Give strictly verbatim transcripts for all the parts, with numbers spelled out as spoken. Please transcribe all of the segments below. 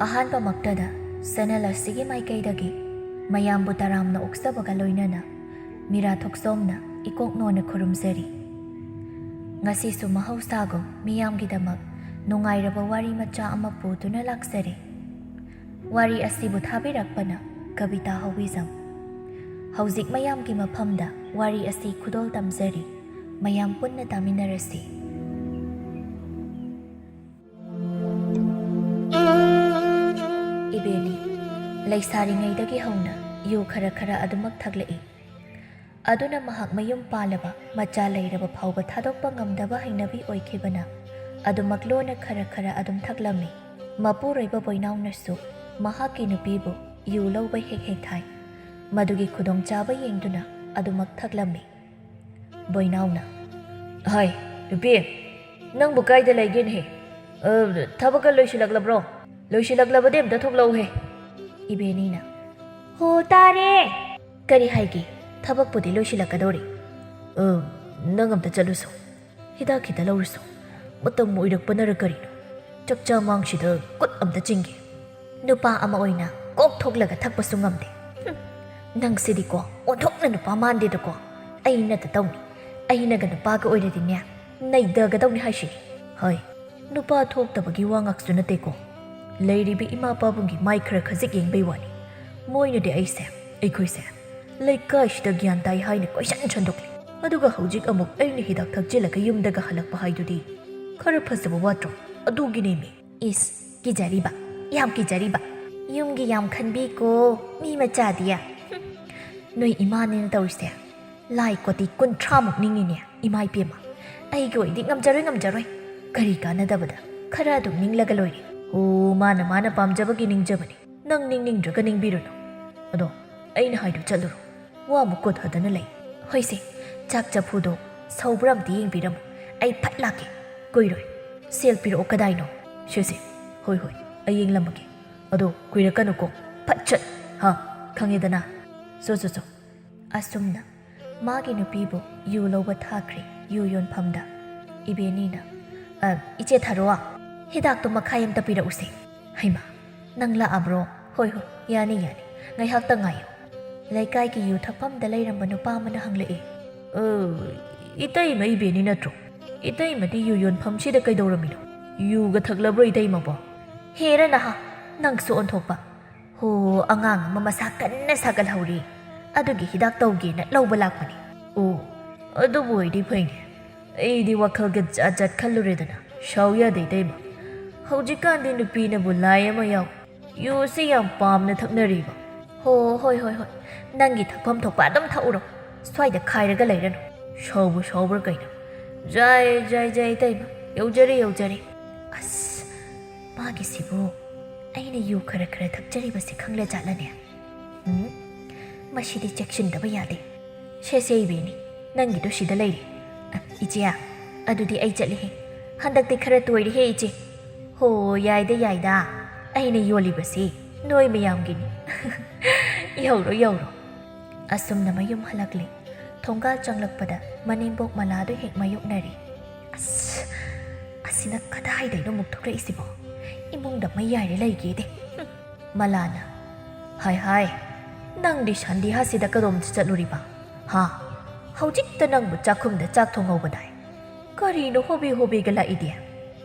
ꯑꯍꯥꯟꯕꯃꯛꯇꯗ channel ꯑꯁꯤꯒꯤ ꯃꯥꯏꯀꯩꯗꯒꯤ ꯃꯌꯥꯝꯕꯨ ꯇꯔꯥꯝꯅ ꯑꯣꯛꯆꯕꯒ ꯂꯣꯏꯅꯅ ꯃꯤꯔꯥ ꯊꯣꯛꯆꯣꯝꯅ ꯏꯀꯣꯛ ꯅꯣꯟꯅ ꯈꯨꯔꯨꯝꯖꯔꯤ꯫ ꯉꯁꯤꯁꯨ ꯃꯍꯧꯁꯥꯒꯨꯝ ꯃꯤꯌꯥꯝꯒꯤꯗꯃꯛ ꯅꯨꯡꯉꯥꯏꯔꯕ ꯋꯥꯔꯤ ꯃꯆꯥ ꯑꯃ ꯄꯨꯗꯨꯅ ꯂꯥꯛꯆꯔꯦ꯫ ꯋꯥꯔꯤ ꯑꯁꯤꯕꯨ ꯊꯥꯕꯤꯔꯛꯄꯅ ꯀꯕꯤꯇꯥ ꯍꯧꯕꯤꯖꯝ꯫ ꯍꯧꯖꯤꯛ ꯃꯌꯥꯝꯒꯤ ꯃꯐꯝꯗ ꯋꯥꯔꯤ ꯑꯁꯤ ꯈꯨꯗꯣꯜ ꯇꯝꯖꯔꯤ꯫ ꯃꯌꯥꯝ ꯄꯨꯟꯅ ꯇꯥꯃꯤꯟꯅꯔꯁꯤ꯫ ꯏꯕꯦꯅꯤ, ꯂꯩꯁꯥꯔꯤꯉꯩꯗꯒꯤ ꯍꯧꯅ ꯌꯨ ꯈꯔ ꯈꯔ ꯑꯗꯨꯃꯛ ꯊꯛꯂꯛꯏ꯫ ꯑꯗꯨꯅ ꯃꯍꯥꯛ ꯃꯌꯨꯝ ꯄꯥꯜꯂꯕ, ꯃꯆꯥ ꯂꯩꯔꯕ ꯐꯥꯎꯕ ꯊꯥꯗꯣꯛꯄ ꯉꯝꯗꯕ ꯍꯩꯅꯕꯤ ꯑꯣꯏꯈꯤꯕꯅ, ꯑꯗꯨꯃꯛ ꯂꯣꯟꯅ ꯈꯔ ꯈꯔ ꯑꯗꯨꯝ ꯊꯛꯂꯝꯃꯤ꯫ ꯃꯄꯨꯔꯣꯏꯕ ꯕꯣꯏꯅꯥꯎꯅꯁꯨ ꯃꯍꯥꯛꯀꯤ ꯅꯨꯄꯤꯕꯨ ꯌꯨ ꯂꯧꯕ ꯍꯦꯛ ꯍꯦꯛ ꯊꯥꯏ꯫ ꯃꯗꯨꯒꯤ ꯈꯨꯗꯣꯡꯆꯥꯕ ꯌꯦꯡꯗꯨꯅ ꯑꯗꯨꯃꯛ ꯊꯛꯂꯝꯃꯤ꯫ ꯕꯣꯏꯅꯥꯎꯅ, "ꯍꯥꯏ, ꯅꯨꯄꯤ, ꯅꯪꯕꯨ ꯀꯥꯏꯗ ꯂꯩꯒꯦꯅꯦꯍꯦ? ꯑ, ꯊꯕꯛꯀ ꯂꯣꯏꯁꯤꯜꯂꯛꯂꯕ꯭ꯔꯣ? ꯂꯣꯏꯁꯤꯜꯂꯛꯂꯕꯗꯤ ꯑꯝꯇ ꯊꯣꯛꯂꯛꯎꯍꯦ꯫" ꯏꯕꯦꯅꯤꯅ, "ꯍꯣ, ꯇꯥꯔꯦ꯫ ꯀꯔꯤ ꯍꯥꯏꯒꯦ? ꯊꯕꯛꯄꯨꯗꯤ ꯂꯣꯏꯁꯤꯜꯂꯛꯀꯗꯧꯔꯦ꯫ ꯑ, ꯅꯪ ꯑꯝꯇ ꯆꯠꯂꯨꯁꯣ꯫ ꯍꯤꯗꯥꯛ ꯈꯤꯇ ꯂꯧꯔꯨꯁꯣ꯫ ꯃꯇꯝ ꯑꯣꯏꯔꯛꯄꯅꯔ ꯀꯔꯤꯅꯣ? ꯆꯥꯛꯆꯥ ꯃꯥꯡꯁꯤꯗ ꯈꯨꯠ ꯑꯝꯇ ꯆꯤꯡꯒꯦ꯫" ꯅꯨꯄꯥ ꯑꯃ ꯑꯣꯏꯅ ꯀꯣꯛ ꯊꯣꯛꯂꯒ ꯊꯛꯄꯁꯨ ꯉꯝꯗꯦ꯫ ꯍꯨꯝ, ꯅꯪꯁꯤꯗꯤꯀꯣ, ꯑꯣꯟꯊꯣꯛꯅ ꯅꯨꯄꯥ ꯃꯥꯟꯗꯦꯗꯀꯣ꯫ ꯑꯩꯅꯇ ꯇꯧꯅꯤ꯫ ꯑꯩꯅꯒ ꯅꯨꯄꯥꯒ ꯑꯣꯏꯔꯗꯤꯅꯦ, ꯅꯩꯗꯒꯗꯧꯅꯤ ꯍꯥꯏꯁꯤꯅꯤ꯫ ꯍꯣꯏ, ꯅꯨꯄꯥ ꯊꯣꯛꯇꯕꯒꯤ ꯋꯥ ꯉꯥꯛꯁꯨ ꯅꯠꯇꯦꯀꯣ꯫ ꯂꯩꯔꯤꯕ ꯏꯃꯥ ꯄꯥꯕꯨꯡꯒꯤ ꯃꯥꯏ ꯈꯔ ꯈꯖꯤꯛ ꯌꯦꯡꯕꯩ ꯋꯥꯅꯤ꯫ ꯃꯣꯏꯅꯗꯤ ꯑꯩꯁꯦ, ꯑꯩꯈꯣꯏꯁꯦ ꯂꯩꯀꯥꯏꯁꯤꯗ ꯒ꯭ꯌꯥꯟ ꯇꯥꯏ ꯍꯥꯏꯅ ꯀꯣꯏꯁꯟ ꯁꯟꯗꯣꯛꯂꯦ꯫ ꯑꯗꯨꯒ ꯍꯧꯖꯤꯛ ꯑꯃꯨꯛ ꯑꯩꯅ ꯍꯤꯗꯥꯛ ꯊꯛꯆꯤꯜꯂꯒ ꯌꯨꯝꯗꯒ ꯍꯜꯂꯛꯄ ꯍꯥꯏꯗꯨꯗꯤ ꯈꯔ ꯐꯖꯕ ꯋꯥꯠꯇ꯭ꯔꯣ? ꯑꯗꯨꯒꯤꯅꯦꯃꯤ꯫ ꯏꯁ, ꯀꯤꯖꯔꯤꯕ, ꯌꯥꯝ ꯀꯤꯖꯔꯤꯕ꯫ ꯌꯨꯝꯒꯤ ꯌꯥꯝ ꯈꯟꯕꯤꯀꯣ, ꯃꯤ ꯃꯆꯥꯗꯤ꯫ ꯍꯨꯝ, ꯅꯣꯏ ꯏꯃꯥꯅꯦꯅ ꯇꯧꯔꯤꯁꯦ ꯂꯥꯏ ꯀꯣꯇꯤ ꯀꯨꯟꯊ꯭ꯔꯥꯃꯨꯛ ꯅꯤꯡꯉꯤꯅꯦ, ꯏꯃꯥ ꯏꯄꯦꯝꯃ꯫ ꯑꯩꯒꯤ ꯑꯣꯏꯗꯤ ꯉꯝꯖꯔꯣꯏ, ꯉꯝꯖꯔꯣꯏ꯫ ꯀꯔꯤ ꯀꯥꯟꯅꯗꯕꯗ ꯈꯔ ꯑꯗꯨꯝ ꯅꯤꯡꯂꯒ ꯂꯣꯏꯔꯦ꯫ ꯑꯣ, ꯃꯥꯅ ꯃꯥꯅ ꯄꯥꯝꯖꯕꯒꯤ ꯅꯤꯡꯖꯕꯅꯤ꯫ ꯅꯪ ꯅꯤꯡꯅꯤꯡꯗ꯭ꯔꯒ ꯅꯤꯡꯕꯤꯔꯨꯅꯨ꯫ ꯑꯗꯣ ꯑꯩꯅ ꯍꯥꯏꯗꯣ ꯆꯠꯂꯨꯔꯣ꯫ ꯋꯥ ꯑꯃꯨꯛ ꯀꯣꯊꯗꯅ ꯂꯩ꯫ ꯍꯣꯏꯁꯦ, ꯆꯥꯛ ꯆꯐꯨꯗꯣ ꯁꯧꯕ꯭ꯔꯥ ꯑꯝꯇ ꯌꯦꯡꯕꯤꯔꯝꯃꯨ꯫ ꯑꯩ ꯐꯠ ꯂꯥꯛꯀꯦ꯫ ꯀꯨꯏꯔꯣꯏ꯫ ꯁꯦꯜ ꯄꯤꯔꯛꯑꯣ, ꯀꯗꯥꯏꯅꯣ? ꯁꯦ, ꯁꯦ꯫ ꯍꯣꯏ, ꯍꯣꯏ, ꯑꯩ ꯌꯦꯡꯂꯝꯃꯒꯦ꯫ ꯑꯗꯣ ꯀꯨꯏꯔꯛꯀꯅꯨꯀꯣ꯫ ꯐꯠ ꯆꯠ꯫ ꯍꯥ, ꯈꯪꯉꯦꯗꯅ꯫ ꯆꯣ, ꯆꯣ, ꯆꯣ꯫ ꯑꯁꯨꯝꯅ ꯃꯥꯒꯤ ꯅꯨꯄꯤꯕꯨ ꯌꯨ ꯂꯧꯕ ꯊꯥꯈ꯭ꯔꯦ ꯌꯨ ꯌꯣꯟꯐꯝꯗ꯫ ꯏꯕꯦꯅꯤꯅ, "ꯑ, ꯏꯆꯦ ꯊꯥꯔꯣ, ꯍꯤꯗꯥꯛꯇꯣ ꯃꯈꯥꯏ ꯑꯝꯇ ꯄꯤꯔꯛꯎꯁꯦ꯫" ꯍꯩꯃꯥ, "ꯅꯪ ꯂꯥꯛꯑꯕ꯭ꯔꯣ?" "ꯍꯣꯏ, ꯍꯣꯏ, ꯌꯥꯅꯤ, ꯌꯥꯅꯤ꯫ ꯉꯥꯏꯍꯥꯛꯇ ꯉꯥꯏꯌꯨ꯫" ꯂꯩꯀꯥꯏꯒꯤ ꯌꯨ ꯊꯛꯐꯝꯗ ꯂꯩꯔꯝꯕ ꯅꯨꯄꯥ ꯑꯃꯅ ꯍꯪꯂꯛꯏ꯫ "ꯑ, ꯏꯇꯩꯃ ꯏꯕꯦꯅꯤ ꯅꯠꯇ꯭ꯔꯣ? ꯏꯇꯩꯃꯗꯤ ꯌꯨ ꯌꯣꯟꯐꯝꯁꯤꯗ ꯀꯩꯗꯧꯔꯝꯃꯤꯅꯣ? ꯌꯨꯒ ꯊꯛꯂꯕ꯭ꯔꯣ ꯏꯇꯩꯃꯕꯣ?" "ꯍꯦꯔꯥ ꯅꯍꯥ, ꯅꯪꯁꯨ ꯑꯣꯟꯊꯣꯛꯄ꯫ ꯍꯣ, ꯑꯉꯥꯡ ꯑꯃ ꯃꯁꯥ ꯀꯟꯅ ꯁꯥꯒꯠꯍꯧꯔꯤ꯫ ꯑꯗꯨꯒꯤ ꯍꯤꯗꯥꯛ ꯇꯧꯒꯦꯅ ꯂꯧꯕ ꯂꯥꯛꯄꯅꯤ꯫" "ꯑꯣ, ꯑꯗꯨꯕꯨ ꯑꯣꯏꯗꯤ ꯐꯩꯅꯦ꯫ ꯑꯩꯗꯤ ꯋꯥꯈꯜꯒ ꯖꯥꯠ ꯖꯥꯠ ꯈꯜꯂꯨꯔꯦꯗꯅ꯫ ꯁꯥꯎ ꯌꯥꯗꯦ ꯏꯇꯩꯃ꯫ ꯍꯧꯖꯤꯛꯀꯥꯟꯗꯤ ꯅꯨꯄꯤꯅꯕꯨ ꯂꯥꯏ ꯑꯃ ꯌꯥꯎ꯫ ꯌꯨꯁꯤ ꯌꯥꯝ ꯄꯥꯝꯅ ꯊꯛꯅꯔꯤꯕ꯫" "ꯍꯣ, ꯍꯣꯏ, ꯍꯣꯏ, ꯍꯣꯏ꯫ ꯅꯪꯒꯤ ꯊꯛꯐꯝ ꯊꯣꯛꯄ ꯑꯗꯨꯝ ꯊꯛꯎꯔꯣ꯫ ꯁ꯭ꯋꯥꯏꯗ ꯈꯥꯏꯔꯒ ꯂꯩꯔꯅꯨ꯫" "ꯁꯥꯎꯕꯨ ꯁꯥꯎꯕ꯭ꯔꯥ ꯀꯩꯅꯣ?" "ꯖꯥꯏ, ꯖꯥꯏ, ꯖꯥꯏ, ꯏꯇꯩꯃ꯫ ꯌꯧꯖꯔꯦ, ꯌꯧꯖꯔꯦ꯫" "ꯑꯁ, ꯃꯥꯒꯤꯁꯤꯕꯨ ꯑꯩꯅ ꯌꯨ ꯈꯔ ꯈꯔ ꯊꯛꯆꯔꯤꯕꯁꯦ ꯈꯪꯂꯖꯥꯠꯂꯅꯦ? ꯎꯝ, ꯃꯁꯤꯗꯤ ꯆꯦꯛꯁꯤꯟꯗꯕ ꯌꯥꯗꯦ꯫ ꯁꯦ, ꯁꯦ, ꯏꯕꯦꯅꯤ, ꯅꯪꯒꯤꯗꯣ ꯁꯤꯗ ꯂꯩꯔꯦ꯫ ꯑ, ꯏꯆꯦ, ꯑꯗꯨꯗꯤ ꯑꯩ ꯆꯠꯂꯤꯍꯦ꯫ ꯍꯟꯗꯛꯇꯤ ꯈꯔ ꯇꯣꯏꯔꯦꯍꯦ, ꯏꯆꯦ꯫" "ꯍꯣ, ꯌꯥꯏꯗ, ꯌꯥꯏꯗ꯫ ꯑꯩꯅ ꯌꯣꯜꯂꯤꯕꯁꯤ ꯅꯣꯏ ꯃꯌꯥꯝꯒꯤꯅꯤ꯫" ꯌꯧꯔꯣ, ꯌꯧꯔꯣ꯫ ꯑꯁꯨꯝꯅ ꯃꯌꯨꯝ ꯍꯜꯂꯛꯂꯦ꯫ ꯊꯣꯡꯒꯥꯜ ꯆꯪꯂꯛꯄꯗ ꯃꯅꯦꯝꯕꯣꯛ ꯃꯂꯥꯗꯨ ꯍꯦꯛ ꯃꯥꯌꯣꯛꯅꯔꯦ꯫ "ꯑꯁ, ꯑꯁꯤꯅ ꯀꯗꯥꯏꯗꯩꯅꯣ ꯑꯃꯨꯛ ꯊꯣꯛꯂꯛꯏꯁꯤꯕꯣ? ꯏꯃꯨꯡꯗ ꯃꯩ ꯌꯥꯏꯔꯦ ꯂꯩꯒꯦꯗꯦ꯫" ꯃꯂꯥꯅ, "ꯍꯥꯏ ꯍꯥꯏ, ꯅꯪꯗꯤ ꯁꯟꯗꯤꯍꯥꯁꯤꯗ ꯀꯗꯣꯝꯗ ꯆꯠꯂꯨꯔꯤꯕ? ꯍꯥ? ꯍꯧꯖꯤꯛꯇ ꯅꯪꯕꯨ ꯆꯥꯛꯈꯨꯝꯗ ꯆꯥꯛ ꯊꯣꯡꯍꯧꯕꯗꯥꯏ? ꯀꯔꯤꯅꯣ ꯍꯣꯕꯦ ꯍꯣꯕꯦꯒ ꯂꯥꯛꯏꯗꯤ?"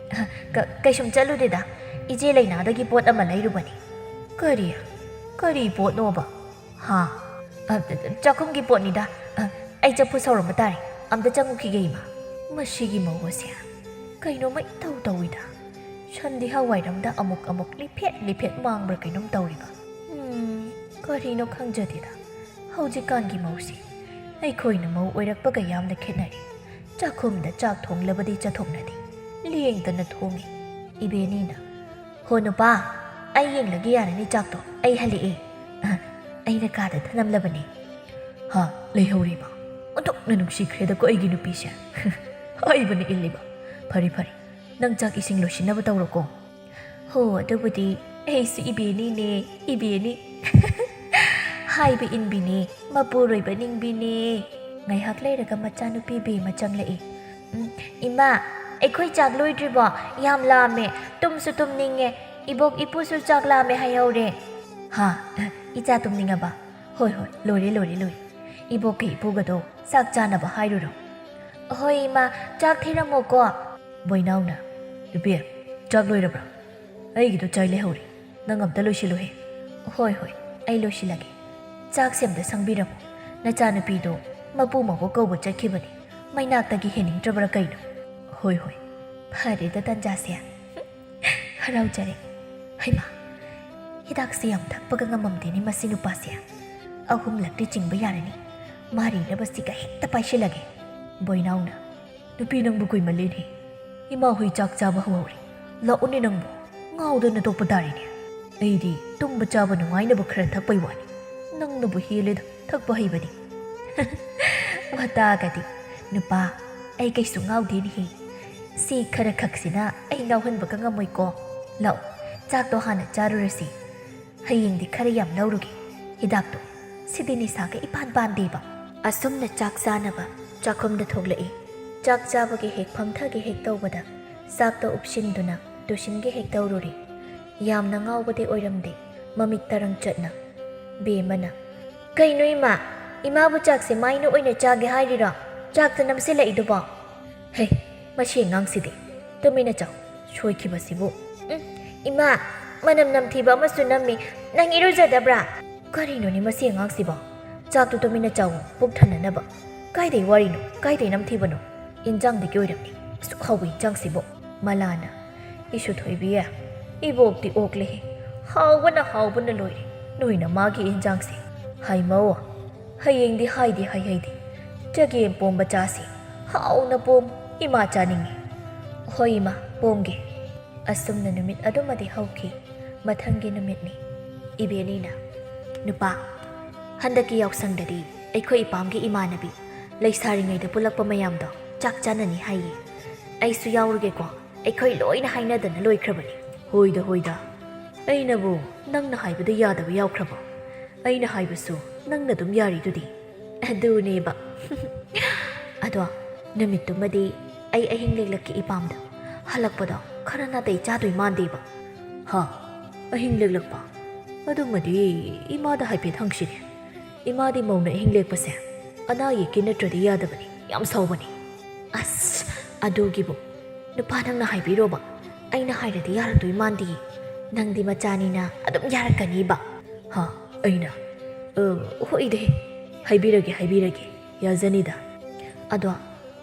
"ꯀ-, ꯀꯩꯁꯨꯝ ꯆꯠꯂꯨꯗꯦꯗ, ꯏꯆꯦ ꯂꯩꯅꯥꯗꯒꯤ ꯄꯣꯠ ꯑꯃ ꯂꯩꯔꯨꯕꯅꯤ꯫" "ꯀꯔꯤ? ꯀꯔꯤ ꯄꯣꯠꯅꯣꯕ?" "ꯍꯥ? ꯑ, ꯆꯥꯛꯈꯨꯝꯒꯤ ꯄꯣꯠꯅꯤꯗ꯫ ꯑ, ꯑꯩ ꯆꯐꯨ ꯁꯧꯔꯝꯕ ꯇꯥꯔꯦ꯫ ꯑꯝꯇ ꯆꯪꯉꯨꯈꯤꯒꯦ, ꯏꯃꯥ꯫" ꯃꯁꯤꯒꯤ ꯃꯧ ꯑꯁꯦ ꯀꯩꯅꯣꯝꯃ ꯏꯇꯧ ꯇꯧꯏꯗ꯫ ꯁꯟꯗꯤꯍꯥ ꯋꯥꯏꯔꯝꯗ ꯑꯃꯨꯛ ꯑꯃꯨꯛ ꯂꯤꯐꯦꯠ ꯂꯤꯐꯦꯠ ꯃꯥꯡꯕ꯭ꯔꯥ ꯀꯩꯅꯣꯝ ꯇꯧꯔꯤꯕ꯫ ꯎꯝ, ꯀꯔꯤꯅꯣ ꯈꯪꯖꯗꯦꯗ꯫ ꯍꯧꯖꯤꯛꯀꯥꯟꯒꯤ ꯃꯧꯁꯤ ꯑꯩꯈꯣꯏꯅ ꯃꯧ ꯑꯣꯏꯔꯛꯄꯒ ꯌꯥꯝꯅ ꯈꯦꯠꯅꯔꯦ꯫ ꯆꯥꯛꯈꯨꯝꯗ ꯆꯥꯛ ꯊꯣꯡꯂꯕꯗꯤ ꯆꯠꯊꯣꯛꯅꯗꯦ꯫ ꯂꯦꯡꯗꯅ ꯊꯣꯡꯏ꯫ ꯏꯕꯦꯅꯤꯅ, "ꯍꯣ ꯅꯨꯄꯥ, ꯑꯩ ꯌꯦꯡꯂꯒꯦ, ꯌꯥꯔꯅꯤ ꯆꯥꯛꯇꯣ, ꯑꯩ ꯍꯜꯂꯛꯑꯦ꯫ ꯑ, ꯑꯩꯅ ꯀꯥꯗ ꯊꯅꯝꯂꯕꯅꯦ꯫" "ꯍꯥ, ꯂꯩꯍꯧꯔꯤꯕ? ꯑꯣꯟꯊꯣꯛꯅ ꯅꯨꯡꯁꯤꯈ꯭ꯔꯦꯗꯀꯣ ꯑꯩꯒꯤ ꯅꯨꯄꯤꯁꯦ꯫" ꯍꯥꯏꯕꯅ ꯏꯜꯂꯤꯕ꯫ "ꯐꯔꯦ, ꯐꯔꯦ, ꯅꯪ ꯆꯥꯛ ꯏꯁꯤꯡ ꯂꯣꯏꯁꯤꯟꯅꯕ ꯇꯧꯔꯣꯀꯣ꯫" "ꯍꯣ, ꯑꯗꯨꯕꯨꯗꯤ ꯑꯩꯁꯨ ꯏꯕꯦꯅꯤꯅꯦ, ꯏꯕꯦꯅꯤ꯫" ꯍꯥꯏꯕ ꯏꯟꯕꯤꯅꯦ, ꯃꯄꯨꯔꯣꯏꯕ ꯅꯤꯡꯕꯤꯅꯦ꯫ ꯉꯥꯏꯍꯥꯛ ꯂꯩꯔꯒ ꯃꯆꯥꯅꯨꯄꯤ ꯕꯦꯝꯃ ꯆꯪꯂꯛꯏ꯫ "ꯎꯝ, ꯏꯃꯥ, ꯑꯩꯈꯣꯏ ꯆꯥꯛ ꯂꯣꯏꯗ꯭ꯔꯤꯕꯣ? ꯌꯥꯝ ꯂꯥꯝꯃꯦ, ꯇꯨꯝꯁꯨ ꯇꯨꯝꯅꯤꯡꯉꯦ꯫ "ꯏꯕꯣꯛ, ꯏꯄꯨꯁꯨ ꯆꯥꯛ ꯂꯥꯝꯃꯦ ꯍꯥꯏꯍꯧꯔꯦ꯫" "ꯍꯥ? ꯏꯆꯥ ꯇꯨꯝꯅꯤꯡꯉꯕ? ꯍꯣꯏ, ꯍꯣꯏ, ꯂꯣꯏꯔꯦ, ꯂꯣꯏꯔꯦ, ꯂꯣꯏꯔꯦ꯫ ꯏꯕꯣꯛꯀ ꯏꯄꯨꯒꯗꯣ ꯆꯥꯛ ꯆꯥꯅꯕ ꯍꯥꯏꯔꯨꯔꯣ꯫" "ꯍꯣꯏ ꯏꯃꯥ, ꯆꯥꯛ ꯊꯤꯔꯝꯃꯣꯀꯣ꯫" ꯕꯣꯏꯅꯥꯎꯅ, "ꯅꯨꯄꯤ, ꯆꯥꯛ ꯂꯣꯏꯔꯕ꯭ꯔꯥ? ꯑꯩꯒꯤꯗꯣ ꯆꯥꯏ ꯂꯩꯍꯧꯔꯤ꯫ ꯅꯪ ꯑꯝꯇ ꯂꯣꯏꯁꯤꯜꯂꯨꯍꯦ꯫" "ꯍꯣꯏ, ꯍꯣꯏ, ꯑꯩ ꯂꯣꯏꯁꯤꯜꯂꯒꯦ꯫ ꯆꯥꯛꯁꯦ ꯑꯝꯇ ꯁꯪꯕꯤꯔꯝꯃꯣ꯫ ꯅꯆꯥꯅꯨꯄꯤꯗꯣ ꯃꯄꯨ ꯃꯕꯣꯛ ꯀꯧꯕ ꯆꯠꯈꯤꯕꯅꯤ꯫ ꯃꯩꯅꯥꯛꯇꯒꯤ ꯍꯦꯟꯅꯤꯡꯗ꯭ꯔꯕ꯭ꯔꯥ ꯀꯩꯅꯣ?" "ꯍꯣꯏ, ꯍꯣꯏ, ꯐꯔꯦꯗ ꯇꯟꯖꯥꯁꯦ꯫" ꯍꯔꯥꯎꯖꯔꯦ꯫ "ꯍꯩꯃꯥ, ꯍꯤꯗꯥꯛꯁꯦ ꯌꯥꯝ ꯊꯛꯄꯒ ꯉꯝꯃꯝꯗꯦꯅꯦ ꯃꯁꯤ ꯅꯨꯄꯥꯁꯦ꯫ ꯑꯍꯨꯝꯂꯛꯇꯤ ꯆꯤꯡꯕ ꯌꯥꯔꯅꯤ꯫ ꯃꯥꯔꯤꯅꯕꯁꯤꯒ ꯍꯦꯛꯇ ꯄꯥꯏꯁꯤꯜꯂꯒꯦ꯫" ꯕꯣꯏꯅꯥꯎꯅ, "ꯅꯨꯄꯤ, ꯅꯪꯕꯨ ꯀꯨꯏꯃꯜꯂꯦꯅꯦ꯫ ꯏꯃꯥ ꯍꯣꯏ ꯆꯥꯛ ꯆꯥꯕ ꯍꯧꯍꯧꯔꯦ꯫ ꯂꯥꯛꯎꯅꯦ ꯅꯪꯕꯨ꯫ ꯉꯥꯎꯗꯅ ꯇꯣꯛꯄ ꯇꯥꯔꯦꯅꯦ꯫ ꯑꯩꯗꯤ ꯇꯨꯝꯕ ꯆꯥꯕ ꯅꯨꯡꯉꯥꯏꯅꯕ ꯈꯔ ꯊꯛꯄꯩ ꯋꯥꯅꯤ꯫ ꯅꯪꯅꯕꯨ ꯍꯦꯜꯂꯦꯗ ꯊꯛꯄ ꯍꯩꯕꯗꯤ꯫" "ꯋꯥꯇꯥꯒꯗꯤ꯫ ꯅꯨꯄꯥ, ꯑꯩ ꯀꯩꯁꯨ ꯉꯥꯎꯗꯦꯅꯦꯍꯦ꯫ ꯁꯤ ꯈꯔ ꯈꯛꯁꯤꯅ ꯑꯩ ꯉꯥꯎꯍꯟꯕꯒ ꯉꯝꯃꯣꯏꯀꯣ꯫ ꯂꯥꯛꯑꯣ, ꯆꯥꯛꯇꯣ ꯍꯥꯟꯅ ꯆꯥꯔꯨꯔꯁꯤ꯫ ꯍꯌꯦꯡꯗꯤ ꯈꯔ ꯌꯥꯝ ꯂꯧꯔꯨꯒꯦ ꯍꯤꯗꯥꯛꯇꯣ꯫ ꯁꯤꯗꯤ ꯅꯤꯁꯥꯒ ꯏꯄꯥꯟ ꯄꯥꯟꯗꯦꯕ꯫" ꯑꯁꯨꯝꯅ ꯆꯥꯛ ꯆꯥꯅꯕ ꯆꯥꯛꯈꯨꯝꯗ ꯊꯣꯛꯂꯛꯏ꯫ ꯆꯥꯛ ꯆꯥꯕꯒꯤ ꯍꯦꯛ ꯐꯝꯊꯒꯦ ꯍꯦꯛ ꯇꯧꯕꯗ ꯆꯥꯛꯇ ꯎꯞꯁꯤꯟꯗꯨꯅ ꯇꯨꯁꯤꯟꯒꯦ ꯍꯦꯛ ꯇꯧꯔꯨꯔꯦ꯫ ꯌꯥꯝꯅ ꯉꯥꯎꯕꯗꯤ ꯑꯣꯏꯔꯝꯗꯦ, ꯃꯃꯤꯠ ꯇꯔꯪ ꯆꯠꯅ꯫ ꯕꯦꯝꯃꯅ, "ꯀꯩꯅꯣ ꯏꯃꯥ? ꯏꯃꯥꯕꯨ ꯆꯥꯛꯁꯦ ꯃꯥꯏꯅ ꯑꯣꯏꯅ ꯆꯥꯒꯦ ꯍꯥꯏꯔꯤꯔꯣ? ꯆꯥꯛꯇ ꯅꯝꯁꯤꯜꯂꯛꯏꯗꯨꯕꯣ?" "ꯍꯦ, ꯃꯁꯤ ꯑꯉꯥꯡꯁꯤꯗꯤ꯫ ꯇꯨꯃꯤꯟꯅ ꯆꯥꯎ꯫ ꯁꯣꯏꯈꯤꯕꯁꯤꯕꯨ꯫" "ꯎꯝ, ꯏꯃꯥ, ꯃꯅꯝ ꯅꯝꯊꯤꯕ ꯑꯃꯁꯨ ꯅꯝꯃꯤ꯫ ꯅꯪ ꯏꯔꯨꯖꯗꯕ꯭ꯔꯥ?" "ꯀꯔꯤꯅꯣꯅꯦ ꯃꯁꯤ ꯑꯉꯥꯡꯁꯤꯕꯣ? ꯆꯥꯛꯇꯨ ꯇꯨꯃꯤꯟꯅ ꯆꯥꯎ, ꯄꯨꯛ ꯊꯟꯅꯅꯕ꯫ ꯀꯥꯏꯗꯩ ꯋꯥꯔꯤꯅꯣ? ꯀꯥꯏꯗꯩ ꯅꯝꯊꯤꯕꯅꯣ? ꯏꯟꯖꯥꯡꯗꯒꯤ ꯑꯣꯏꯔꯝꯅꯤ꯫ ꯑꯁꯨꯛ ꯍꯥꯎꯕ ꯏꯟꯖꯥꯡꯁꯤꯕꯨ꯫" ꯃꯂꯥꯅ, "ꯏꯁꯨ ꯊꯣꯏꯕꯤ, ꯏꯕꯣꯛꯇꯤ ꯑꯣꯛꯂꯦꯍꯦ꯫ ꯍꯥꯎꯕꯅ, ꯍꯥꯎꯕꯅ ꯂꯣꯏꯔꯦ꯫ ꯅꯣꯏꯅ ꯃꯥꯒꯤ ꯏꯟꯖꯥꯡꯁꯦ꯫ ꯍꯩꯃꯧ, ꯍꯌꯦꯡꯗꯤ ꯍꯥꯏꯗꯤ ꯍꯥꯏꯍꯩꯗꯦ꯫ ꯆꯒꯦꯝ ꯄꯣꯝꯕ ꯆꯥꯁꯤ꯫ ꯍꯥꯎꯅ ꯄꯣꯝ꯫ ꯏꯃꯥ ꯆꯥꯅꯤꯡꯉꯤ꯫" "ꯍꯣꯏ ꯏꯃꯥ, ꯄꯣꯝꯒꯦ꯫" ꯑꯁꯨꯝꯅ ꯅꯨꯃꯤꯠ ꯑꯗꯨꯃꯗꯤ ꯍꯧꯈꯤ꯫ ꯃꯊꯪꯒꯤ ꯅꯨꯃꯤꯠꯅꯤ꯫ ꯏꯕꯦꯅꯤꯅ, "ꯅꯨꯄꯥ, ꯍꯟꯗꯛꯀꯤ ꯌꯥꯎꯁꯪꯗꯗꯤ ꯑꯩꯈꯣꯏ ꯏꯄꯥꯝꯒꯤ ꯏꯃꯥꯟꯅꯕꯤ ꯂꯩꯁꯥꯔꯤꯉꯩꯗ ꯄꯨꯜꯂꯛꯄ ꯃꯌꯥꯝꯗꯣ ꯆꯥꯛ ꯆꯥꯅꯅꯤ ꯍꯥꯏꯌꯦ꯫ ꯑꯩꯁꯨ ꯌꯥꯎꯔꯒꯦꯀꯣ꯫ ꯑꯩꯈꯣꯏ ꯂꯣꯏꯅ ꯍꯥꯏꯅꯗꯅ ꯂꯣꯏꯈ꯭ꯔꯕꯅꯤ꯫" "ꯍꯣꯏꯗ, ꯍꯣꯏꯗ꯫ ꯑꯩꯅꯕꯨ ꯅꯪꯅ ꯍꯥꯏꯕꯗ ꯌꯥꯗꯕ ꯌꯥꯎꯈ꯭ꯔꯕꯣ? ꯑꯩꯅ ꯍꯥꯏꯕꯁꯨ ꯅꯪꯅ ꯑꯗꯨꯝ ꯌꯥꯔꯤꯗꯨꯗꯤ꯫" "ꯑꯗꯨꯅꯦꯕ꯫" "ꯑꯗꯣ ꯅꯨꯃꯤꯠꯇꯨꯃꯗꯤ ꯑꯩ ꯑꯍꯤꯡ ꯂꯦꯛꯂꯛꯀꯦ ꯏꯄꯥꯝꯗ꯫ ꯍꯜꯂꯛꯄꯗꯣ ꯈꯔ ꯅꯥꯇꯩ ꯆꯥꯗꯣꯏ ꯃꯥꯟꯗꯦꯕ꯫ ꯍꯥ? ꯑꯍꯤꯡ ꯂꯦꯛꯂꯛꯄ? ꯑꯗꯨꯃꯗꯤ ꯏꯃꯥꯗ ꯍꯥꯏꯐꯦꯠ ꯍꯪꯁꯤꯅꯦ꯫ ꯏꯃꯥꯗꯤ ꯃꯧꯅ ꯑꯍꯤꯡ ꯂꯦꯛꯄꯁꯦ ꯑꯅꯥ ꯑꯌꯦꯛꯀꯤ ꯅꯠꯇ꯭ꯔꯗꯤ ꯌꯥꯗꯕꯅꯤ, ꯌꯥꯝ ꯁꯥꯎꯕꯅꯤ꯫ ꯑꯁ, ꯑꯗꯨꯒꯤꯕꯨ ꯅꯨꯄꯥ ꯅꯪꯅ ꯍꯥꯏꯕꯤꯔꯣꯕ꯫ ꯑꯩꯅ ꯍꯥꯏꯔꯗꯤ ꯌꯥꯔꯛꯇꯣꯏ ꯃꯥꯟꯗꯤꯌꯦ꯫ ꯅꯪꯗꯤ ꯃꯆꯥꯅꯤꯅ ꯑꯗꯨꯝ ꯌꯥꯔꯛꯀꯅꯤꯕ꯫ ꯍꯥ? ꯑꯩꯅ? ꯑ, ꯍꯣꯏꯗꯦ, ꯍꯥꯏꯕꯤꯔꯒꯦ, ꯍꯥꯏꯕꯤꯔꯒꯦ, ꯌꯥꯖꯅꯤꯗ꯫ ꯑꯗꯣ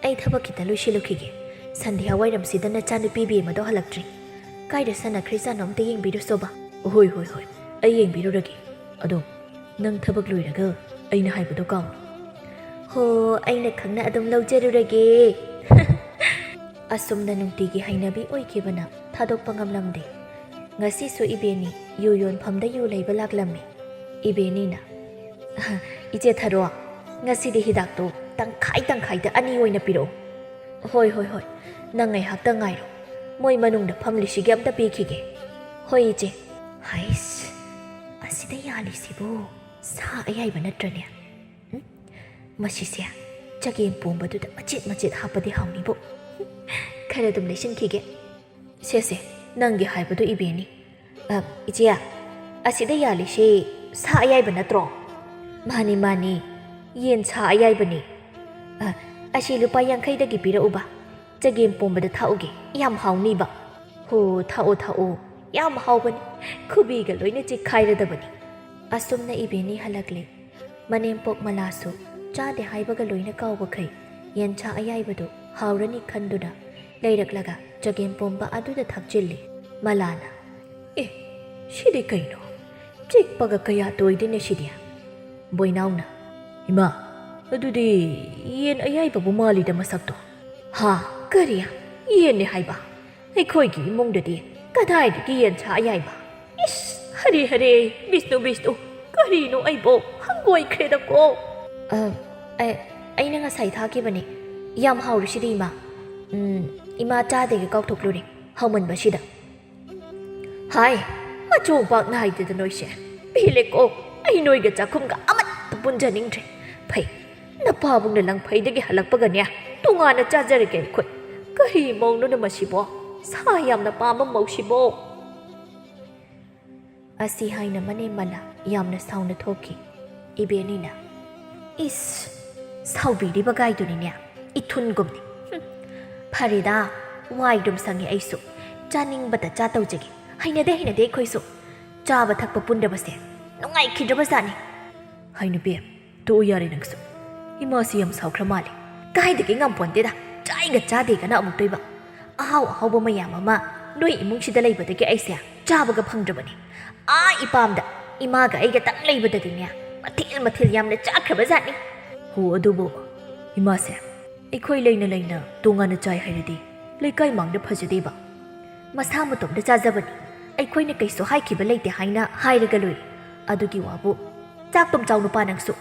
ꯑꯩ ꯊꯕꯛ ꯈꯤꯇ ꯂꯣꯏꯁꯤꯜꯂꯨꯈꯤꯒꯦ꯫ ꯁꯟꯙ꯭ꯌꯥ ꯋꯥꯏꯔꯝꯁꯤꯗ ꯅꯆꯥꯅꯨꯄꯤ ꯕꯦꯝꯃꯗꯣ ꯍꯜꯂꯛꯇ꯭ꯔꯤ꯫ ꯀꯥꯏꯗ ꯁꯥꯟꯅꯈ꯭ꯔꯤꯖꯥꯠꯅꯣ ꯑꯝꯇ ꯌꯦꯡꯕꯤꯔꯨꯁꯣꯕ꯫ ꯍꯣꯏ, ꯍꯣꯏ, ꯍꯣꯏ, ꯑꯩ ꯌꯦꯡꯕꯤꯔꯨꯔꯒꯦ꯫ ꯑꯗꯣ ꯅꯪ ꯊꯕꯛ ꯂꯣꯏꯔꯒ ꯑꯩꯅ ꯍꯥꯏꯕꯗꯣ ꯀꯥꯎꯅꯨ꯫ ꯍꯣ, ꯑꯩꯅ ꯈꯪꯅ ꯑꯗꯨꯝ ꯂꯧꯖꯔꯨꯔꯒꯦ꯫ ꯑꯁꯨꯝꯅ ꯅꯨꯡꯇꯤꯒꯤ ꯍꯩꯅꯕꯤ ꯑꯣꯏꯈꯤꯕꯅ ꯊꯥꯗꯣꯛꯄ ꯉꯝꯂꯝꯗꯦ꯫ ꯉꯁꯤꯁꯨ ꯏꯕꯦꯅꯤ ꯌꯨ ꯌꯣꯟꯐꯝꯗ ꯌꯨ ꯂꯩꯕ ꯂꯥꯛꯂꯝꯃꯤ꯫ ꯏꯕꯦꯅꯤꯅ, "ꯏꯆꯦ ꯊꯔꯣ, ꯉꯁꯤꯗꯤ ꯍꯤꯗꯥꯛꯇꯣ ꯇꯪꯈꯥꯏ ꯇꯪꯈꯥꯏꯗ ꯑꯅꯤ ꯑꯣꯏꯅ ꯄꯤꯔꯛꯎ"꯫ "ꯍꯣꯏ, ꯍꯣꯏ, ꯍꯣꯏ, ꯅꯪ ꯉꯥꯏꯍꯥꯛꯇꯪ ꯉꯥꯏꯔꯣ꯫ ꯃꯣꯏ ꯃꯅꯨꯡꯗ ꯐꯝꯂꯤꯁꯤꯒꯤ ꯑꯝꯇ ꯄꯤꯈꯤꯒꯦ"꯫ "ꯍꯣꯏ, ꯏꯆꯦ"꯫ ꯍꯩꯁ, ꯑꯁꯤꯗ ꯌꯥꯜꯂꯤꯁꯤꯕꯨ ꯁꯥ ꯑꯌꯥꯏꯕ ꯅꯠꯇ꯭ꯔꯅꯦ? ꯎꯝ? ꯃꯁꯤꯁꯦ ꯆꯒꯦꯝ ꯄꯣꯝꯕꯗꯨꯗ ꯃꯆꯦꯠ ꯃꯆꯦꯠ ꯍꯥꯞꯄꯗꯤ ꯍꯥꯎꯅꯤꯕꯨ꯫ ꯈꯔ ꯑꯗꯨꯝ ꯂꯩꯁꯤꯟꯈꯤꯒꯦ꯫ ꯁꯦ, ꯁꯦ, ꯅꯪꯒꯤ ꯍꯥꯏꯕꯗꯨ ꯏꯕꯦꯅꯤ꯫ ꯑ, ꯏꯆꯦ, ꯑꯁꯤꯗ ꯌꯥꯜꯂꯤꯁꯤ ꯁꯥ ꯑꯌꯥꯏꯕ ꯅꯠꯇ꯭ꯔꯣ? ꯃꯥꯅꯤ, ꯃꯥꯅꯤ, ꯌꯦꯟ ꯁꯥ ꯑꯌꯥꯏꯕꯅꯤ꯫ ꯑ, ꯑꯁꯤ ꯂꯨꯄꯥ ꯌꯥꯡꯈꯩꯗꯒꯤ ꯄꯤꯔꯛꯎꯕ꯫ ꯆꯒꯦꯝ ꯄꯣꯝꯕꯗ ꯊꯥꯛꯎꯒꯦ, ꯌꯥꯝ ꯍꯥꯎꯅꯤꯕ꯫ ꯍꯣ, ꯊꯥꯛꯑꯣ, ꯊꯥꯛꯑꯣ, ꯌꯥꯝ ꯍꯥꯎꯕꯅꯤ꯫ ꯈꯨꯕꯤꯒ ꯂꯣꯏꯅ ꯆꯤꯛꯈꯥꯏꯔꯗꯕꯅꯤ꯫ ꯑꯁꯨꯝꯅ ꯏꯕꯦꯅꯤ ꯍꯜꯂꯛꯂꯦ꯫ ꯃꯅꯦꯝꯄꯣꯛ ꯃꯂꯥꯁꯨ ꯆꯥꯗꯦ ꯍꯥꯏꯕꯒ ꯂꯣꯏꯅ ꯀꯥꯎꯕꯈꯩ ꯌꯦꯟꯁꯥ ꯑꯌꯥꯏꯕꯗꯨ ꯍꯥꯎꯔꯅꯤ ꯈꯟꯗꯨꯅ ꯂꯩꯔꯛꯂꯒ ꯆꯒꯦꯝ ꯄꯣꯝꯕ ꯑꯗꯨꯗ ꯊꯥꯛꯆꯤꯜꯂꯤ꯫ ꯃꯂꯥꯅ, "ꯑꯦ, ꯁꯤꯗꯤ ꯀꯩꯅꯣ? ꯆꯤꯛꯄꯒ ꯀꯌꯥ ꯇꯣꯏꯗꯦꯅꯦ ꯁꯤꯗꯤ"꯫ ꯕꯣꯏꯅꯥꯎꯅ, "ꯏꯃꯥ, ꯑꯗꯨꯗꯤ ꯌꯦꯟ ꯑꯌꯥꯏꯕꯕꯨ ꯃꯥꯜꯂꯤꯗ ꯃꯁꯛꯇꯣ"꯫ "ꯍꯥ? ꯀꯔꯤ? ꯌꯦꯟꯅꯦ ꯍꯥꯏꯕ? ꯑꯩꯈꯣꯏꯒꯤ ꯏꯃꯨꯡꯗꯗꯤ ꯀꯗꯥꯏꯗꯒꯤ ꯌꯦꯟꯁꯥ ꯑꯌꯥꯏꯕ? ꯏꯁ, ꯍꯔꯦ ꯍꯔꯦ, ꯕꯤꯁꯅꯨ ꯕꯤꯁꯅꯨ, ꯀꯔꯤꯅꯣ ꯑꯩꯕꯣ ꯍꯪꯒꯣꯏꯈ꯭ꯔꯦꯗꯀꯣ"꯫ "ꯑ, ꯑ, ꯑꯩꯅ ꯉꯁꯥꯏ ꯊꯥꯈꯤꯕꯅꯦ꯫ ꯌꯥꯝ ꯍꯥꯎꯔꯤꯁꯤꯗꯤ, ꯏꯃꯥ꯫ ꯎꯝ, ꯏꯃꯥ ꯆꯥꯗꯦꯒ ꯀꯥꯎꯊꯣꯛꯂꯨꯔꯦ, ꯍꯥꯎꯃꯟꯕꯁꯤꯗ꯫ ꯍꯥꯏ, ꯃꯆꯣꯡ ꯄꯥꯛ ꯅꯥꯏꯗꯦꯗ ꯅꯣꯏꯁꯦ꯫ ꯄꯦꯜꯂꯦꯀꯣ, ꯑꯩ ꯅꯣꯏꯒ ꯆꯥꯛꯈꯨꯝꯒ ꯑꯃꯠꯇ ꯄꯨꯟꯖꯅꯤꯡꯗ꯭ꯔꯦ꯫ ꯐꯩ, ꯅꯄꯥꯕꯨꯡꯅ ꯂꯪꯐꯩꯗꯒꯤ ꯍꯜꯂꯛꯄꯒꯅꯦ, ꯇꯣꯉꯥꯟꯅ ꯆꯥꯖꯔꯒꯦ ꯑꯩꯈꯣꯏ꯫ ꯀꯔꯤ ꯃꯧꯅꯣꯅ ꯃꯁꯤꯕꯣ? ꯁꯥ ꯌꯥꯝꯅ ꯄꯥꯝꯕ ꯃꯧꯁꯤꯕꯣ?" ꯑꯁꯤ ꯍꯥꯏꯅ ꯃꯅꯦꯝ ꯃꯂꯥ ꯌꯥꯝꯅ ꯁꯥꯎꯅ ꯊꯣꯛꯈꯤ꯫ ꯏꯕꯦꯟꯅꯤꯅ, "ꯏꯁ, ꯁꯥꯎꯕꯤꯔꯤꯕ ꯒꯥꯏꯗꯨꯅꯤꯅꯦ, ꯏꯊꯨꯟꯒꯨꯝꯅꯤ꯫ ꯍꯨꯝ, ꯐꯔꯦꯗ, ꯋꯥꯏꯔꯨꯝ ꯁꯪꯉꯦ ꯑꯩꯁꯨ꯫ ꯆꯥꯅꯤꯡꯕꯇ ꯆꯥ ꯇꯧꯖꯒꯦ꯫ ꯍꯩꯅꯗꯦ, ꯍꯩꯅꯗꯦ ꯑꯩꯈꯣꯏꯁꯨ꯫ ꯆꯥꯕ ꯊꯛꯄ ꯄꯨꯟꯗꯕꯁꯦ ꯅꯨꯡꯉꯥꯏꯈꯤꯗ꯭ꯔꯕ ꯖꯥꯠꯅꯤ꯫" "ꯍꯩꯅꯨꯕꯤ, ꯇꯣꯛꯎ ꯌꯥꯔꯦ ꯅꯪꯁꯨ꯫ ꯏꯃꯥꯁꯤ ꯌꯥꯝ ꯁꯥꯎꯈ꯭ꯔ ꯃꯥꯜꯂꯦ꯫" "ꯀꯥꯏꯗꯒꯤ ꯉꯝꯄꯣꯟꯇꯦꯗ, ꯆꯥꯏꯒ ꯆꯥꯗꯦꯒꯅ ꯑꯃꯨꯛꯇꯣꯏꯕ꯫ ꯑꯍꯥꯎ ꯑꯍꯥꯎꯕ ꯃꯌꯥꯝ ꯑꯃ ꯅꯣꯏ ꯏꯃꯨꯡꯁꯤꯗ ꯂꯩꯕꯗꯒꯤ ꯑꯩꯁꯦ ꯆꯥꯕꯒ ꯐꯪꯗ꯭ꯔꯕꯅꯤ꯫ ꯑꯥ ꯏꯄꯥꯝꯗ ꯏꯃꯥꯒ ꯑꯩꯒꯇꯪ ꯂꯩꯕꯗꯗꯤꯅꯦ, ꯃꯊꯦꯜ ꯃꯊꯦꯜ ꯌꯥꯝꯅ ꯆꯥꯈ꯭ꯔꯕ ꯖꯥꯠꯅꯤ꯫" "ꯍꯣ, ꯑꯗꯨꯕꯨ ꯏꯃꯥꯁꯦ ꯑꯩꯈꯣꯏ ꯂꯩꯅ ꯂꯩꯅ ꯇꯣꯉꯥꯟꯅ ꯆꯥꯏ ꯍꯥꯏꯔꯗꯤ ꯂꯩꯀꯥꯏ ꯃꯥꯡꯗ ꯐꯖꯗꯦꯕ꯫ ꯃꯁꯥ ꯃꯇꯣꯝꯇ ꯆꯥꯖꯕꯅꯤ, ꯑꯩꯈꯣꯏꯅ ꯀꯩꯁꯨ ꯍꯥꯏꯈꯤꯕ ꯂꯩꯇꯦ ꯍꯥꯏꯅ ꯍꯥꯏꯔꯒ ꯂꯣꯏꯔꯦ꯫ ꯑꯗꯨꯒꯤ ꯋꯥꯕꯨ꯫ ꯆꯥꯛꯇꯨꯝ ꯆꯥꯎ ꯅꯨꯄꯥ ꯅꯪꯁꯨ꯫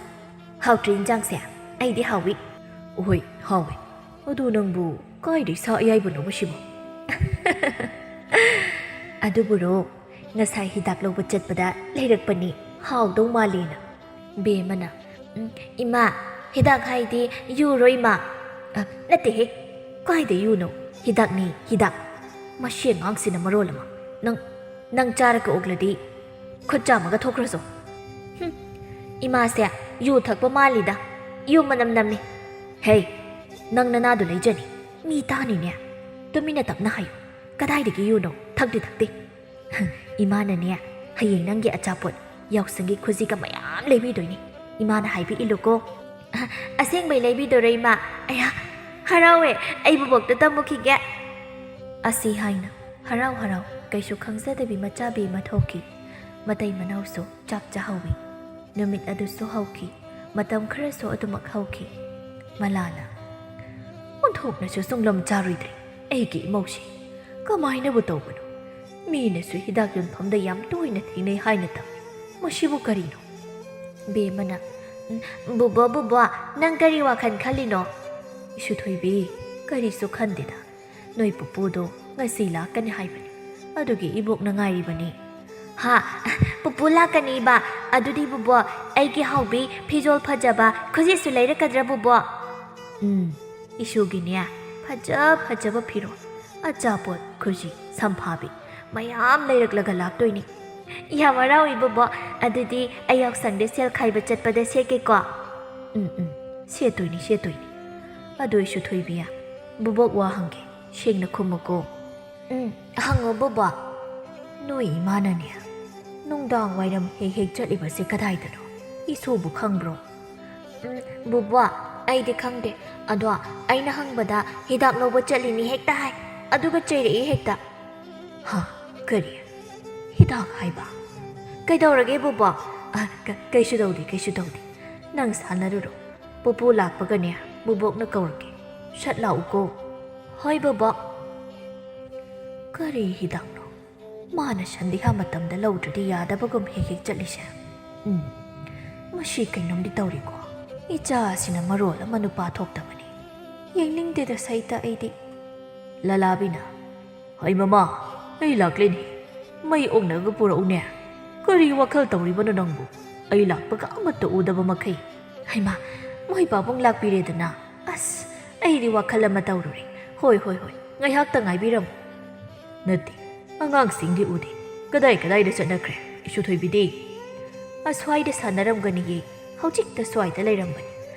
ꯍꯥꯎꯇ꯭ꯔꯤ ꯏꯟꯖꯥꯡꯁꯦ? ꯑꯩꯗꯤ ꯍꯥꯎꯏ꯫" "ꯍꯣꯏ, ꯍꯥꯎꯏ꯫ ꯑꯗꯨ ꯅꯪꯕꯨ ꯀꯥꯏꯗꯩ ꯁꯥ ꯑꯌꯥꯏꯕꯅꯣꯕ ꯁꯤꯕꯣ?" "ꯑꯗꯨꯕꯨꯔꯣ, ꯉꯁꯥꯏ ꯍꯤꯗꯥꯛ ꯂꯧꯕ ꯆꯠꯄꯗ ꯂꯩꯔꯛꯄꯅꯤ, ꯍꯥꯎꯗꯧ ꯃꯥꯜꯂꯦꯅ꯫" ꯕꯦꯝꯃꯅ, "ꯎꯝ, ꯏꯃꯥ, ꯍꯤꯗꯥꯛ ꯍꯥꯏꯗꯤ ꯌꯨꯔꯣ ꯏꯃꯥ?" "ꯑ, ꯅꯠꯇꯦꯍꯦ, ꯀꯥꯏꯗ ꯌꯨꯅꯣ? ꯍꯤꯗꯥꯛꯅꯤ, ꯍꯤꯗꯥꯛ꯫ ꯃꯁꯤ ꯑꯉꯥꯡꯁꯤꯅ ꯃꯔꯣꯜ ꯑꯃ꯫ ꯅꯪ, ꯅꯪ ꯆꯥꯔꯒ ꯑꯣꯛꯂꯗꯤ ꯈꯨꯠ ꯆꯥꯝꯃꯒ ꯊꯣꯛꯈ꯭ꯔꯁꯨ꯫" "ꯍꯨꯝ, ꯏꯃꯥꯁꯦ ꯌꯨ ꯊꯛꯄ ꯃꯥꯜꯂꯤꯗ, ꯌꯨ ꯃꯅꯝ ꯅꯝꯃꯤ꯫" "ꯍꯦ, ꯅꯪ ꯅꯅꯥꯗꯨ ꯂꯩꯖꯅꯤ, ꯃꯤ ꯇꯥꯅꯤꯅꯦ꯫ ꯇꯨꯃꯤꯟꯅ ꯇꯞꯅ ꯍꯥꯏꯌꯨ, ꯀꯗꯥꯏꯗꯒꯤ ꯌꯨꯅꯣ? ꯊꯛꯇꯤ ꯊꯛꯇꯦ꯫" "ꯏꯃꯥꯅꯅꯦ, ꯍꯌꯦꯡ ꯅꯪꯒꯤ ꯑꯆꯥꯄꯣꯠ ꯌꯥꯎꯁꯪꯒꯤ ꯈꯨꯖꯤꯒ ꯃꯌꯥꯝ ꯂꯩꯕꯤꯗꯣꯏꯅꯤ꯫ ꯏꯃꯥꯅ ꯍꯥꯏꯕꯤ ꯏꯜꯂꯨꯀꯣ꯫" "ꯑ, ꯑꯁꯦꯡꯕꯩ ꯂꯩꯕꯤꯗꯣꯏꯔꯣ ꯏꯃꯥ? ꯑꯌꯥ, ꯍꯔꯥꯎꯋꯦ, ꯑꯩ ꯕꯣꯕꯣꯛꯇ ꯇꯝꯃꯨꯈꯤꯒꯦ꯫" ꯑꯁꯤ ꯍꯥꯏꯅ ꯍꯔꯥꯎ ꯍꯔꯥꯎ ꯀꯩꯁꯨ ꯈꯪꯖꯗꯕꯤ ꯃꯆꯥ ꯕꯦꯝꯃ ꯊꯣꯛꯈꯤ꯫ ꯃꯇꯩ ꯃꯅꯥꯎꯁꯨ ꯆꯥꯛ ꯆꯥꯍꯧꯋꯤ꯫ ꯅꯨꯃꯤꯠ ꯑꯗꯨꯁꯨ ꯍꯧꯈꯤ꯫ ꯃꯇꯝ ꯈꯔꯁꯨ ꯑꯗꯨꯃꯛ ꯍꯧꯈꯤ꯫ ꯃꯂꯥꯅ, "ꯑꯣꯟꯊꯣꯛꯅꯁꯨ ꯁꯨꯡꯂꯝ ꯆꯥꯔꯣꯏꯗ꯭ꯔꯤ ꯑꯩꯒꯤ ꯏꯃꯧꯁꯤ꯫ ꯀꯃꯥꯏꯅꯕꯨ ꯇꯧꯕꯅꯣ? ꯃꯤꯅꯁꯨ ꯍꯤꯗꯥꯛ ꯌꯣꯟꯐꯝꯗ ꯌꯥꯝ ꯇꯣꯏꯅ ꯊꯦꯡꯅꯩ ꯍꯥꯏꯅ ꯇꯝꯃꯤ꯫ ꯃꯁꯤꯕꯨ ꯀꯔꯤꯅꯣ?" ꯕꯦꯝꯃꯅ, "ꯎꯝ, ꯕꯨꯕꯣ, ꯕꯨꯕꯣ, ꯅꯪ ꯀꯔꯤ ꯋꯥꯈꯜ ꯈꯜꯂꯤꯅꯣ?" "ꯏꯁꯨ ꯊꯣꯏꯕꯤ, ꯀꯔꯤꯁꯨ ꯈꯟꯗꯦꯗ꯫ ꯅꯣꯏ ꯄꯨꯄꯨꯗꯣ ꯉꯁꯤ ꯂꯥꯛꯀꯅꯤ ꯍꯥꯏꯕꯅꯤ꯫ ꯑꯗꯨꯒꯤ ꯏꯕꯣꯛꯅ ꯉꯥꯏꯔꯤꯕꯅꯤ꯫" "ꯍꯥ? ꯄꯨꯄꯨ ꯂꯥꯛꯀꯅꯤꯕ? ꯑꯗꯨꯗꯤ ꯕꯨꯕꯣ, ꯑꯩꯒꯤ ꯍꯥꯎꯕꯤ ꯐꯤꯖꯣꯜ ꯐꯖꯕ, ꯈꯨꯖꯤꯁꯨ ꯂꯩꯔꯛꯀꯗ꯭ꯔꯥ ꯕꯨꯕꯣ?" "ꯎꯝ, ꯏꯁꯨꯒꯤꯅꯦ, ꯐꯖ ꯐꯖꯕ ꯐꯤꯔꯣꯜ, ꯑꯆꯥꯄꯣꯠ, ꯈꯨꯖꯤ, ꯁꯝꯐꯥꯕꯤ ꯃꯌꯥꯝ ꯂꯩꯔꯛꯂꯒ ꯂꯥꯛꯇꯣꯏꯅꯤ꯫ ꯌꯥꯝ ꯍꯔꯥꯎꯏ ꯕꯣꯕꯣꯛ꯫ ꯑꯗꯨꯗꯤ ꯑꯩ ꯌꯥꯎꯁꯪꯗ ꯁꯦꯜ ꯈꯥꯏꯕ ꯆꯠꯄꯗ ꯁꯦꯠꯀꯦꯀꯣ꯫ ꯎꯝ, ꯎꯝ, ꯁꯦꯠꯇꯣꯏꯅꯤ, ꯁꯦꯠꯇꯣꯏꯅꯤ꯫ ꯑꯗꯨ ꯑꯣꯏꯁꯨ ꯊꯣꯏꯕꯤ, ꯕꯣꯕꯣꯛ ꯋꯥ ꯍꯪꯒꯦ, ꯁꯦꯡꯅ ꯈꯨꯝꯃꯨꯀꯣ꯫ ꯎꯝ, ꯍꯪꯉꯣ ꯕꯣꯕꯣꯛ꯫ ꯅꯣꯏ ꯏꯃꯥꯅꯅꯦ, ꯅꯨꯡꯗꯥꯡ ꯋꯥꯏꯔꯝ ꯍꯦꯛ ꯍꯦꯛ ꯆꯠꯂꯤꯕꯁꯦ ꯀꯗꯥꯏꯗꯅꯣ? ꯏꯁꯨꯕꯨ ꯈꯪꯕ꯭ꯔꯣ? ꯎꯝ, ꯕꯣꯕꯣꯛ, ꯑꯩꯗꯤ ꯈꯪꯗꯦ꯫ ꯑꯗꯣ ꯑꯩꯅ ꯍꯪꯕꯗ ꯍꯤꯗꯥꯛ ꯂꯧꯕ ꯆꯠꯂꯤꯅꯤ ꯍꯦꯛꯇ ꯍꯥꯏ, ꯑꯗꯨꯒ ꯆꯩꯔꯛꯏ ꯍꯦꯛꯇ꯫ ꯍꯥ? ꯀꯔꯤ? ꯍꯤꯗꯥꯛ ꯍꯥꯏꯕ? ꯀꯩꯗꯧꯔꯒꯦ ꯕꯣꯕꯣꯛ? ꯑ, ꯀ-, ꯀꯩꯁꯨ ꯇꯧꯗꯦ, ꯀꯩꯁꯨ ꯇꯧꯗꯦ꯫ ꯅꯪ ꯁꯥꯟꯅꯔꯨꯔꯣ꯫ ꯄꯨꯄꯨ ꯂꯥꯛꯄꯒꯅꯦ, ꯕꯣꯕꯣꯛꯅ ꯀꯧꯔꯛꯀꯦ꯫ ꯁꯠ ꯂꯥꯛꯎꯀꯣ꯫ ꯍꯣꯏ ꯕꯣꯕꯣꯛ꯫ ꯀꯔꯤ ꯍꯤꯗꯥꯛꯅꯣ? ꯃꯥꯅ ꯁꯟꯗꯤꯍꯥ ꯃꯇꯝꯗ ꯂꯧꯗ꯭ꯔꯗꯤ ꯌꯥꯗꯕꯒꯨꯝ ꯍꯦꯛ ꯍꯦꯛ ꯆꯠꯂꯤꯁꯦ꯫ ꯎꯝ, ꯃꯁꯤ ꯀꯩꯅꯣꯝꯗꯤ ꯇꯧꯔꯤꯀꯣ꯫ ꯏꯆꯥꯁꯤꯅ ꯃꯔꯣꯜ ꯑꯃ ꯅꯨꯄꯥ ꯊꯣꯛꯇꯕꯅꯤ꯫ ꯌꯦꯡꯅꯤꯡꯗꯦꯗ ꯁꯩꯇ ꯑꯩꯗꯤ꯫ ꯂꯂꯥꯕꯤꯅ, "ꯍꯩ ꯃꯃꯥ, ꯑꯩ ꯂꯥꯛꯂꯦꯅꯦ꯫ ꯃꯩ ꯑꯣꯛꯅꯒ ꯄꯨꯔꯛꯎꯅꯦ꯫ ꯀꯔꯤ ꯋꯥꯈꯜ ꯇꯧꯔꯤꯕꯅꯣ ꯅꯪꯕꯨ? ꯑꯩ ꯂꯥꯛꯄꯒ ꯑꯃꯠꯇ ꯎꯗꯕ ꯃꯈꯩ꯫ ꯍꯩꯃꯥ, ꯃꯣꯏ ꯄꯥꯕꯨꯡ ꯂꯥꯛꯄꯤꯔꯦꯗꯅ꯫ ꯑꯁ, ꯑꯩꯗꯤ ꯋꯥꯈꯜ ꯑꯃ ꯇꯧꯔꯨꯔꯦ꯫ ꯍꯣꯏ, ꯍꯣꯏ, ꯍꯣꯏ, ꯉꯥꯏꯍꯥꯛꯇ ꯉꯥꯏꯕꯤꯔꯝꯃꯨ꯫" ꯅꯠꯇꯦ, ꯑꯉꯥꯡꯁꯤꯡꯗꯤ ꯎꯗꯦ꯫ ꯀꯗꯥꯏ ꯀꯗꯥꯏꯗ ꯆꯠꯅꯈ꯭ꯔꯦ? ꯏꯁꯨ ꯊꯣꯏꯕꯤꯗꯤ? ꯑꯁ꯭ꯋꯥꯏꯗ ꯁꯥꯟꯅꯔꯝꯒꯅꯤꯌꯦ꯫ ꯍꯧꯖꯤꯛꯇ ꯁ꯭ꯋꯥꯏꯗ ꯂꯩꯔꯝꯕꯅꯤ꯫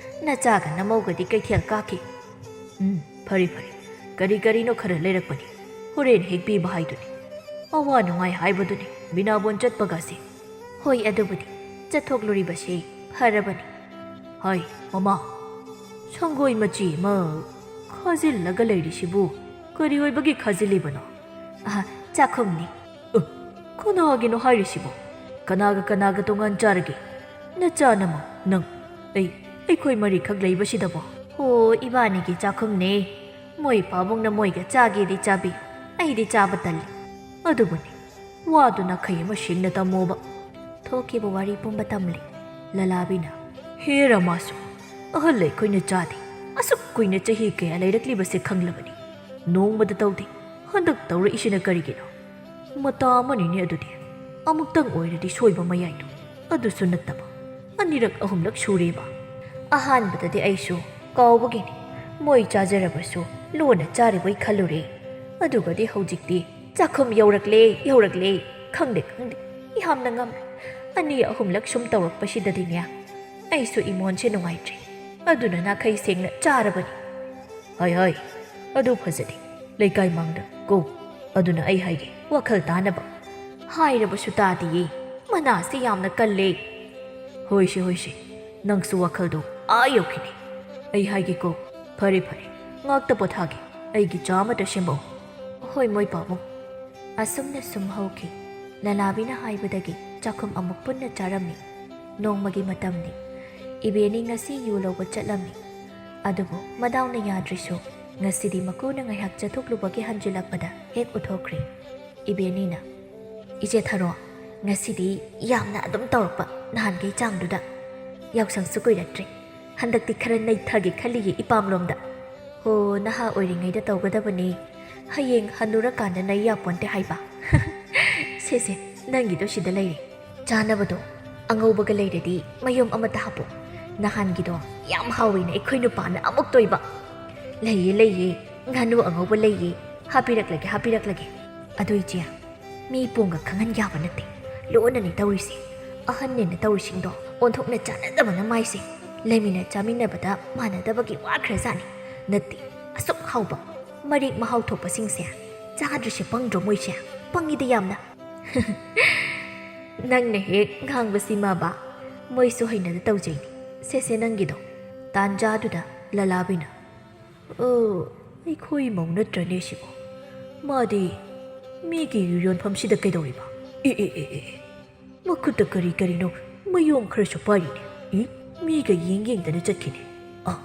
ꯅꯆꯥꯒ ꯅꯃꯧꯒꯗꯤ ꯀꯩꯊꯦꯜ ꯀꯥꯈꯤ꯫ ꯎꯝ, ꯐꯔꯦ, ꯐꯔꯦ꯫ ꯀꯔꯤ ꯀꯔꯤꯅꯣ ꯈꯔ ꯂꯩꯔꯛꯄꯅꯤ꯫ ꯍꯣꯔꯦꯟ ꯍꯦꯛ ꯄꯤꯕ ꯍꯥꯏꯗꯨꯅꯤ꯫ ꯑꯋꯥ ꯅꯨꯡꯉꯥꯏ ꯍꯥꯏꯕꯗꯨꯅꯤ ꯕꯤꯅꯥꯕꯣꯟ ꯆꯠꯄꯒꯁꯦ꯫ ꯍꯣꯏ, ꯑꯗꯨꯕꯨꯗꯤ ꯆꯠꯊꯣꯛꯂꯨꯔꯤꯕꯁꯦ ꯐꯔꯕꯅꯤ꯫ ꯍꯥꯏ, ꯃꯃꯥ, ꯁꯪꯒꯣꯏ ꯃꯆꯤ ꯑꯃ ꯈꯥꯖꯤꯜꯂꯒ ꯂꯩꯔꯤꯁꯤꯕꯨ ꯀꯔꯤ ꯑꯣꯏꯕꯒꯤ ꯈꯥꯖꯤꯜꯂꯤꯕꯅꯣ? ꯑꯍ, ꯆꯥꯛꯈꯨꯝꯅꯤ꯫ ꯑ, ꯀꯅꯥꯒꯤꯅꯣ ꯍꯥꯏꯔꯤꯁꯤꯕꯣ? ꯀꯅꯥꯒ ꯀꯅꯥꯒ ꯇꯣꯉꯥꯟ ꯆꯥꯔꯒꯦ? ꯅꯆꯥ ꯅꯃꯧ, ꯅꯪ, ꯑꯩ, ꯑꯩꯈꯣꯏ ꯃꯔꯤꯈꯛ ꯂꯩꯕꯁꯤꯗꯕꯣ? ꯑꯣ, ꯏꯕꯥꯅꯤꯒꯤ ꯆꯥꯛꯈꯨꯝꯅꯦ꯫ ꯃꯣꯏ ꯄꯥꯕꯨꯡꯅ ꯃꯣꯏꯒ ꯆꯥꯒꯦꯗꯤ ꯆꯥꯕꯤ, ꯑꯩꯗꯤ ꯆꯥꯕ ꯇꯜꯂꯤ꯫ ꯑꯗꯨꯕꯨꯅꯦ, ꯋꯥꯗꯨ ꯅꯥꯈꯩ ꯑꯃ ꯁꯦꯡꯅ ꯇꯝꯃꯣꯕ꯫ ꯊꯣꯛꯈꯤꯕ ꯋꯥꯔꯤ ꯄꯨꯝꯕ ꯇꯝꯂꯤ꯫ ꯂꯂꯥꯕꯤꯅ, ꯍꯦ ꯔꯃꯥꯁꯨ, ꯑꯍꯜ ꯑꯩꯈꯣꯏꯅ ꯆꯥꯗꯦ꯫ ꯑꯁꯨꯛ ꯀꯨꯏꯅ ꯆꯍꯤ ꯀꯌꯥ ꯂꯩꯔꯛꯂꯤꯕꯁꯦ ꯈꯪꯂꯕꯅꯤ꯫ ꯅꯣꯡꯃꯗ ꯇꯧꯗꯦ꯫ ꯍꯟꯗꯛ ꯇꯧꯔꯛꯏꯁꯤꯅ ꯀꯔꯤꯒꯤꯅꯣ? ꯃꯇꯥ ꯑꯃꯅꯤꯅꯦ ꯑꯗꯨꯗꯤ꯫ ꯑꯃꯨꯛꯇꯪ ꯑꯣꯏꯔꯗꯤ ꯁꯣꯏꯕ ꯃꯌꯥꯏꯗꯣ꯫ ꯑꯗꯨꯁꯨ ꯅꯠꯇꯕ꯫ ꯑꯅꯤꯔꯛ ꯑꯍꯨꯝꯂꯛ ꯁꯨꯔꯦꯕ꯫ ꯑꯍꯥꯟꯕꯗꯗꯤ ꯑꯩꯁꯨ ꯀꯥꯎꯕꯒꯤꯅꯤ꯫ ꯃꯣꯏ ꯆꯥꯖꯔꯕꯁꯨ ꯂꯣꯟꯅ ꯆꯥꯔꯤꯕꯣꯏ ꯈꯜꯂꯨꯔꯦ꯫ ꯑꯗꯨꯒꯗꯤ ꯍꯧꯖꯤꯛꯇꯤ ꯆꯥꯛꯈꯨꯝ ꯌꯧꯔꯛꯂꯦ, ꯌꯧꯔꯛꯂꯦ꯫ ꯈꯪꯗꯦ, ꯈꯪꯗꯦ꯫ ꯌꯥꯝꯅ ꯉꯝꯃꯦ꯫ ꯑꯅꯤ ꯑꯍꯨꯝꯂꯛ ꯁꯨꯝ ꯇꯧꯔꯛꯄꯁꯤꯗꯗꯤꯅꯦ, ꯑꯩꯁꯨ ꯏꯃꯣꯟꯁꯦ ꯅꯨꯡꯉꯥꯏꯇ꯭ꯔꯦ꯫ ꯑꯗꯨꯅ ꯅꯥꯈꯩ ꯁꯦꯡꯅ ꯆꯥꯔꯕꯅꯤ꯫ ꯍꯣꯏ, ꯍꯣꯏ, ꯑꯗꯨ ꯐꯖꯗꯦ꯫ ꯂꯩꯀꯥꯏ ꯃꯥꯡꯗ ꯀꯣ꯫ ꯑꯗꯨꯅ ꯑꯩ ꯍꯥꯏꯒꯦ, ꯋꯥꯈꯜ ꯇꯥꯅꯕ꯫ ꯍꯥꯏꯔꯕꯁꯨ ꯇꯥꯗꯤꯌꯦ꯫ ꯃꯅꯥꯁꯦ ꯌꯥꯝꯅ ꯀꯜꯂꯦ꯫ ꯍꯣꯏꯁꯦ, ꯍꯣꯏꯁꯦ, ꯅꯪꯁꯨ ꯋꯥꯈꯜꯗꯣ ꯑꯥ ꯌꯧꯈꯤꯅꯦ꯫ ꯑꯩ ꯍꯥꯏꯒꯦꯀꯣ, ꯐꯔꯦ, ꯐꯔꯦ, ꯉꯥꯛꯇ ꯄꯣꯊꯥꯒꯦ꯫ ꯑꯩꯒꯤ ꯆꯥ ꯑꯃꯇ ꯁꯦꯝꯃꯛꯑꯣ꯫ ꯍꯣꯏ, ꯃꯣꯏ ꯄꯥꯕꯨꯡ꯫ ꯑꯁꯨꯝꯅ ꯁꯨꯝ ꯍꯧꯈꯤ꯫ ꯂꯂꯥꯕꯤꯅ ꯍꯥꯏꯕꯗꯒꯤ ꯆꯥꯛꯈꯨꯝ ꯑꯃꯨꯛ ꯄꯨꯟꯅ ꯆꯥꯔꯝꯃꯤ꯫ ꯅꯣꯡꯃꯒꯤ ꯃꯇꯝꯅꯤ꯫ ꯏꯕꯦꯅꯤ ꯉꯁꯤ ꯌꯨ ꯂꯧꯕ ꯆꯠꯂꯝꯃꯤ꯫ ꯑꯗꯨꯕꯨ ꯃꯗꯥꯎꯅ ꯌꯥꯗ꯭ꯔꯤꯁꯨ, ꯉꯁꯤꯗꯤ ꯃꯀꯨꯅ ꯉꯥꯏꯍꯥꯛ ꯆꯠꯊꯣꯛꯂꯨꯕꯒꯤ ꯍꯟꯖꯤꯜꯂꯛꯄꯗ ꯍꯦꯛ ꯎꯊꯣꯛꯈ꯭ꯔꯤ꯫ ꯏꯕꯦꯅꯤꯅ, "ꯏꯆꯦ ꯊꯔꯣ, ꯉꯁꯤꯗꯤ ꯌꯥꯝꯅ ꯑꯗꯨꯝ ꯇꯧꯔꯛꯄ, ꯅꯍꯥꯟꯈꯩ ꯆꯥꯡꯗꯨꯗ꯫ ꯌꯥꯎꯁꯪꯁꯨ ꯀꯨꯏꯔꯛꯇ꯭ꯔꯦ꯫ ꯍꯟꯗꯛꯇꯤ ꯈꯔ ꯅꯩꯊꯒꯦ ꯈꯜꯂꯤꯌꯦ ꯏꯄꯥꯝꯂꯣꯝꯗ꯫ ꯍꯣ, ꯅꯍꯥ ꯑꯣꯏꯔꯤꯉꯩꯗ ꯇꯧꯒꯗꯕꯅꯤ꯫ ꯍꯌꯦꯡ ꯍꯟꯅꯨꯔꯀꯥꯟꯗ ꯅꯩ ꯌꯥꯄꯣꯟꯇꯦ ꯍꯥꯏꯕ꯫ ꯁꯦ, ꯁꯦ, ꯅꯪꯒꯤꯗꯣ ꯁꯤꯗ ꯂꯩꯔꯦ꯫ ꯆꯥꯅꯕꯗꯣ ꯑꯉꯧꯕꯒ ꯂꯩꯔꯗꯤ ꯃꯌꯨꯝ ꯑꯃꯇ ꯍꯥꯞꯄꯣ꯫ ꯅꯍꯥꯟꯒꯤꯗꯣ ꯌꯥꯝ ꯍꯥꯎꯋꯦꯅ ꯑꯩꯈꯣꯏ ꯅꯨꯄꯥꯅ ꯑꯃꯨꯛ ꯇꯣꯏꯕ꯫ ꯂꯩꯌꯦ, ꯂꯩꯌꯦ, ꯉꯥꯅꯨ ꯑꯉꯧꯕ ꯂꯩꯌꯦ꯫ ꯍꯥꯞꯄꯤꯔꯛꯂꯒꯦ, ꯍꯥꯞꯄꯤꯔꯛꯂꯒꯦ꯫ ꯑꯗꯨ ꯏꯆꯦ, ꯃꯤ ꯄꯣꯡꯒ ꯈꯪꯍꯟ ꯌꯥꯕ ꯅꯠꯇꯦ꯫ ꯂꯣꯟꯅꯅꯤ ꯇꯧꯔꯤꯁꯦ꯫ ꯑꯍꯟꯅꯦꯅ ꯇꯧꯔꯤꯁꯤꯡꯗꯣ ꯑꯣꯟꯊꯣꯛꯅ ꯆꯥꯟꯅꯗꯕꯅ ꯃꯥꯏꯁꯦ꯫ ꯂꯩꯃꯤꯟꯅ ꯆꯥꯃꯤꯟꯅꯕꯗ ꯃꯥꯟꯅꯗꯕꯒꯤ ꯋꯥꯈ꯭ꯔꯖꯥꯠꯅꯤ꯫ ꯅꯠꯇꯦ, ꯑꯁꯨꯛ ꯍꯥꯎꯕ ꯃꯔꯦꯛ ꯃꯍꯥꯎ ꯊꯣꯛꯄꯁꯤꯡꯁꯦ ꯆꯥꯗ꯭ꯔꯤꯁꯦ ꯄꯪꯗ꯭ꯔꯣ ꯃꯣꯏꯁꯦ? ꯄꯪꯉꯤꯗ ꯌꯥꯝꯅ꯫ ꯅꯪꯅ ꯍꯦꯛ ꯉꯥꯡꯕꯁꯤꯃꯕ ꯃꯣꯏꯁꯨ ꯍꯩꯅꯗ ꯇꯧꯖꯩꯅꯤ꯫ ꯁꯦꯁꯦ ꯅꯪꯒꯤꯗꯣ꯫ ꯇꯥꯟꯖꯥꯗꯨꯗ ꯂꯂꯥꯕꯤꯅ, "ꯑꯣ, ꯑꯩꯈꯣꯏ ꯃꯧ ꯅꯠꯇ꯭ꯔꯅꯦ ꯁꯤꯕꯣ? ꯃꯥꯗꯤ ꯃꯤꯒꯤ ꯌꯣꯟꯐꯝꯁꯤꯗ ꯀꯩꯗꯧꯔꯤꯕ? ꯑꯦ, ꯑꯦ, ꯑꯦ, ꯑꯦ, ꯑꯦ꯫ ꯃꯈꯨꯠꯇ ꯀꯔꯤ ꯀꯔꯤꯅꯣ ꯃꯌꯣꯝ ꯈꯔꯁꯨ ꯄꯥꯏꯔꯤꯅꯦ꯫ ꯏ, ꯃꯤꯒ ꯌꯦꯡ ꯌꯦꯡꯗꯅ ꯆꯠꯈꯤꯅꯦ꯫ ꯑ,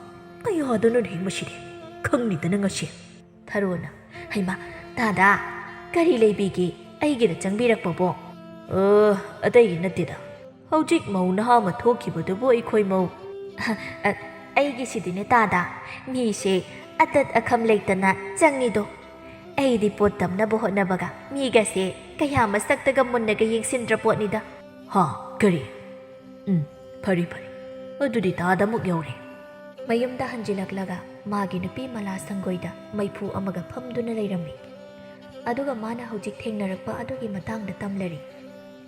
ꯀꯌꯥꯗꯅꯣꯅꯦ ꯃꯁꯤꯗꯤ? ꯈꯪꯅꯤꯗꯅ ꯉꯁꯤ꯫" ꯊꯔꯣꯅ, "ꯍꯩꯃꯥ, ꯇꯥꯗꯥ, ꯀꯔꯤ ꯂꯩꯕꯤꯒꯦ? ꯑꯩꯒꯤꯗ ꯆꯪꯕꯤꯔꯛꯄꯕꯣ?" "ꯑ, ꯑꯇꯩꯒꯤ ꯅꯠꯇꯦꯗ꯫ ꯍꯧꯖꯤꯛ ꯃꯧ ꯅꯍꯥ ꯑꯃ ꯊꯣꯛꯈꯤꯕꯗꯨꯕꯨ ꯑꯩꯈꯣꯏ ꯃꯧ꯫" "ꯑ, ꯑ, ꯑꯩꯒꯤꯁꯤꯗꯤꯅꯦ ꯇꯥꯗꯥ, ꯃꯤꯁꯦ ꯑꯇꯠ ꯑꯈꯝ ꯂꯩꯇꯅ ꯆꯪꯉꯤꯗꯣ꯫ ꯑꯩꯗꯤ ꯄꯣꯠ ꯇꯝꯅꯕ ꯍꯣꯠꯅꯕꯒ ꯃꯤꯒꯁꯦ ꯀꯌꯥ ꯃꯁꯛꯇꯒ ꯃꯨꯟꯅꯒ ꯌꯦꯡꯁꯤꯟꯗ꯭ꯔ ꯄꯣꯠꯅꯤꯗ꯫" "ꯍꯥ, ꯀꯔꯤ? ꯎꯝ, ꯐꯔꯦ, ꯐꯔꯦ꯫ ꯑꯗꯨꯗꯤ ꯇꯥꯗ ꯑꯃꯨꯛ ꯌꯧꯔꯦ꯫" ꯃꯌꯨꯝꯗ ꯍꯟꯖꯤꯜꯂꯛꯂꯒ ꯃꯥꯒꯤ ꯅꯨꯄꯤ ꯃꯂꯥ ꯁꯪꯒꯣꯏꯗ ꯃꯩꯐꯨ ꯑꯃꯒ ꯐꯝꯗꯨꯅ ꯂꯩꯔꯝꯃꯤ꯫ ꯑꯗꯨꯒ ꯃꯥꯅ ꯍꯧꯖꯤꯛ ꯊꯦꯡꯅꯔꯛꯄ ꯑꯗꯨꯒꯤ ꯃꯇꯥꯡꯗ ꯇꯝꯂꯔꯤ꯫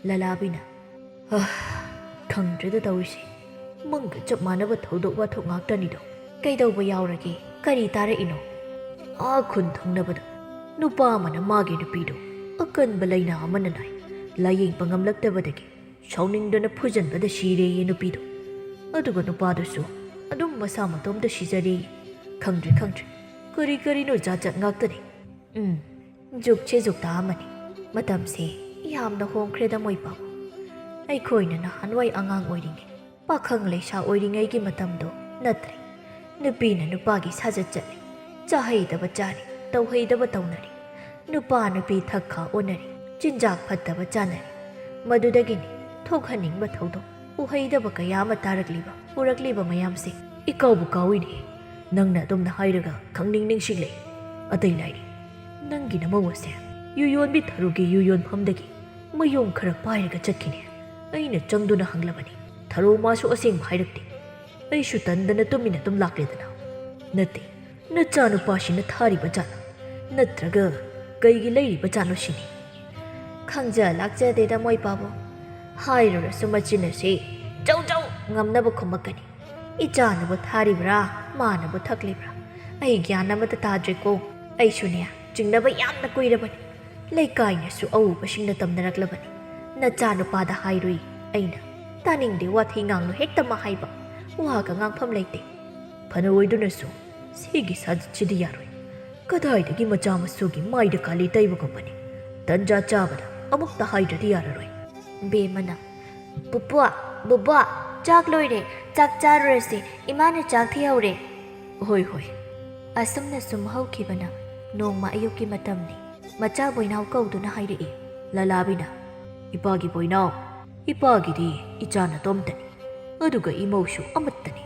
ꯂꯂꯥꯕꯤꯅ, "ꯑ, ꯈꯪꯗ꯭ꯔꯦꯗ ꯇꯧꯔꯤꯁꯦ꯫ ꯃꯪꯒ ꯆꯞ ꯃꯥꯟꯅꯕ ꯊꯧꯗꯣꯛ ꯋꯥꯊꯣꯛ ꯉꯥꯛꯇꯅꯤꯗꯣ꯫ ꯀꯩꯗꯧꯕ ꯌꯥꯎꯔꯒꯦ? ꯀꯔꯤ ꯇꯥꯔꯛꯏꯅꯣ?" ꯑꯥ ꯈꯨꯟ ꯊꯪꯅꯕꯗ ꯅꯨꯄꯥ ꯑꯃꯅ ꯃꯥꯒꯤ ꯅꯨꯄꯤꯗꯨ ꯑꯀꯟꯕ ꯂꯥꯏꯅꯥ ꯑꯃꯅ ꯅꯥꯏ, ꯂꯥꯌꯦꯡꯕ ꯉꯝꯂꯛꯇꯕꯗꯒꯤ ꯁꯥꯎꯅꯤꯡꯗꯨꯅ ꯐꯨꯖꯟꯕꯗ ꯁꯤꯔꯦꯌꯦ ꯅꯨꯄꯤꯗꯨ꯫ ꯑꯗꯨꯒ ꯅꯨꯄꯥꯗꯨꯁꯨ ꯑꯗꯨꯝ ꯃꯁꯥ ꯃꯇꯣꯝꯇ ꯁꯤꯖꯔꯦꯌꯦ꯫ ꯈꯪꯗ꯭ꯔꯦ, ꯈꯪꯗ꯭ꯔꯦ꯫ ꯀꯔꯤ ꯀꯔꯤꯅꯣ ꯖꯥꯠ ꯖꯥꯠ ꯉꯥꯛꯇꯅꯤ꯫ ꯎꯝ, ꯖꯨꯛꯁꯦ ꯖꯨꯛꯇꯥ ꯑꯃꯅꯤ꯫ ꯃꯇꯝꯁꯦ ꯌꯥꯝꯅ ꯍꯣꯡꯈ꯭ꯔꯦꯗ ꯃꯣꯏ ꯄꯥꯕꯨꯡ꯫ ꯑꯩꯈꯣꯏꯅ ꯅꯍꯥꯟꯋꯥꯏ ꯑꯉꯥꯡ ꯑꯣꯏꯔꯤꯉꯩ, ꯄꯥꯈꯪ ꯂꯩꯁꯥ ꯑꯣꯏꯔꯤꯉꯩꯒꯤ ꯃꯇꯝꯗꯣ ꯅꯠꯇ꯭ꯔꯦ꯫ ꯅꯨꯄꯤꯅ ꯅꯨꯄꯥꯒꯤ ꯁꯥꯖꯠ ꯆꯠꯂꯦ, ꯆꯥꯍꯩꯗꯕ ꯆꯥꯔꯦ, ꯇꯧꯍꯩꯗꯕ ꯇꯧꯅꯔꯦ꯫ ꯅꯨꯄꯥ ꯅꯨꯄꯤ ꯊꯛ ꯈꯥ ꯑꯣꯟꯅꯔꯦ, ꯆꯤꯟꯖꯥꯛ ꯐꯠꯇꯕ ꯆꯥꯅꯔꯦ꯫ ꯃꯗꯨꯗꯒꯤꯅꯤ ꯊꯣꯛꯍꯟꯅꯤꯡꯕ ꯊꯧꯗꯣꯛ, ꯎꯍꯩꯗꯕ ꯀꯌꯥ ꯑꯃ ꯇꯥꯔꯛꯂꯤꯕ, ꯎꯔꯛꯂꯤꯕ ꯃꯌꯥꯝꯁꯦ꯫ ꯏꯀꯥꯎꯕꯨ ꯀꯥꯎꯏꯅꯦ, ꯅꯪꯅ ꯑꯗꯨꯝꯅ ꯍꯥꯏꯔꯒ ꯈꯪꯅꯤꯡ ꯅꯤꯡꯁꯤꯡꯂꯛꯏ꯫ ꯑꯇꯩ ꯂꯥꯏꯔꯤ, ꯅꯪꯒꯤ ꯅꯃꯧ ꯑꯁꯦ ꯌꯨ ꯌꯣꯟꯕꯤ ꯊꯔꯨꯒꯤ ꯌꯨ ꯌꯣꯟꯐꯝꯗꯒꯤ ꯃꯌꯣꯝ ꯈꯔ ꯄꯥꯏꯔꯒ ꯆꯠꯈꯤꯅꯦ꯫ ꯑꯩꯅ ꯆꯪꯗꯨꯅ ꯍꯪꯂꯕꯅꯤ꯫ ꯊꯔꯣ ꯃꯥꯁꯨ ꯑꯁꯦꯡꯕ ꯍꯥꯏꯔꯛꯇꯦ꯫ ꯑꯩꯁꯨ ꯇꯟꯗꯅ ꯇꯨꯃꯤꯟꯅ ꯑꯗꯨꯝ ꯂꯥꯛꯂꯦꯗꯅ꯫ ꯅꯠꯇꯦ, ꯅꯆꯥꯅꯨꯄꯥꯁꯤꯅ ꯊꯥꯔꯤꯕ ꯖꯥꯠꯂ? ꯅꯠꯇ꯭ꯔꯒ ꯀꯩꯒꯤ ꯂꯩꯔꯤꯕ ꯖꯥꯠꯅꯣ ꯁꯤꯅꯤ꯫ ꯈꯪꯖ ꯂꯥꯛꯆꯗꯦꯗ ꯃꯣꯏ ꯄꯥꯕꯨꯡ꯫ ꯍꯥꯏꯔꯨꯔꯁꯨ ꯃꯆꯤꯟ ꯑꯁꯤ ꯖꯧ ꯖꯧ ꯉꯝꯅꯕ ꯈꯨꯝꯃꯛꯀꯅꯤ꯫ ꯏꯆꯥꯅꯕꯨ ꯊꯥꯔꯤꯕ꯭ꯔꯥ, ꯃꯥꯅꯕꯨ ꯊꯛꯂꯤꯕ꯭ꯔꯥ? ꯑꯩ ꯒ꯭ꯌꯥꯟ ꯑꯃꯠꯇ ꯇꯥꯗ꯭ꯔꯦꯀꯣ꯫ ꯑꯩꯁꯨꯅꯦ, ꯆꯤꯡꯅꯕ ꯌꯥꯝꯅ ꯀꯨꯏꯔꯕꯅꯤ꯫ ꯂꯩꯀꯥꯏꯅꯁꯨ ꯑꯎꯕꯁꯤꯡꯅ ꯇꯝꯅꯔꯛꯂꯕꯅꯤ꯫ ꯅꯆꯥꯅꯨꯄꯥꯗ ꯍꯥꯏꯔꯨꯏ ꯑꯩꯅ꯫ ꯇꯥꯅꯤꯡꯗꯦ, ꯋꯥꯊꯤ ꯉꯥꯡꯅꯨ ꯍꯦꯛꯇ ꯃꯥ ꯍꯥꯏꯕ꯫ ꯋꯥꯒ ꯉꯥꯡꯐꯝ ꯂꯩꯇꯦ꯫ ꯐꯅ ꯑꯣꯏꯗꯨꯅꯁꯨ ꯁꯤꯒꯤ ꯁꯥꯖꯠꯁꯤꯗꯤ ꯌꯥꯔꯣꯏ꯫ ꯀꯗꯥꯏꯗꯒꯤ ꯃꯆꯥ ꯃꯁꯨꯒꯤ ꯃꯥꯏꯗ ꯀꯥꯂꯤ ꯇꯩꯕꯒꯨꯝꯕꯅꯤ? ꯇꯟꯖꯥ ꯆꯥꯕꯗ ꯑꯃꯨꯛꯇ ꯍꯥꯏꯗ꯭ꯔꯗꯤ ꯌꯥꯔꯔꯣꯏ꯫ ꯕꯦꯝꯃꯅ, "ꯄꯨꯄꯨ, ꯕꯨꯕꯣ, ꯆꯥꯛ ꯂꯣꯏꯔꯦ, ꯆꯥꯛ ꯆꯥꯔꯨꯔꯁꯦ, ꯏꯃꯥꯅ ꯆꯥꯛ ꯊꯤꯍꯧꯔꯦ"꯫ "ꯍꯣꯏ, ꯍꯣꯏ"꯫ ꯑꯁꯨꯝꯅ ꯁꯨꯝ ꯍꯧꯈꯤꯕꯅ ꯅꯣꯡꯃ ꯑꯌꯨꯛꯀꯤ ꯃꯇꯝꯅꯤ꯫ ꯃꯆꯥ ꯕꯣꯏꯅꯥꯎ ꯀꯧꯗꯨꯅ ꯍꯥꯏꯔꯛꯏ꯫ ꯂꯂꯥꯕꯤꯅ, "ꯏꯄꯥꯒꯤ ꯕꯣꯏꯅꯥꯎ, ꯏꯄꯥꯒꯤꯗꯤ ꯏꯆꯥ ꯅꯇꯣꯝꯇꯅꯤ, ꯑꯗꯨꯒ ꯏꯃꯧꯁꯨ ꯑꯃꯠꯇꯅꯤ꯫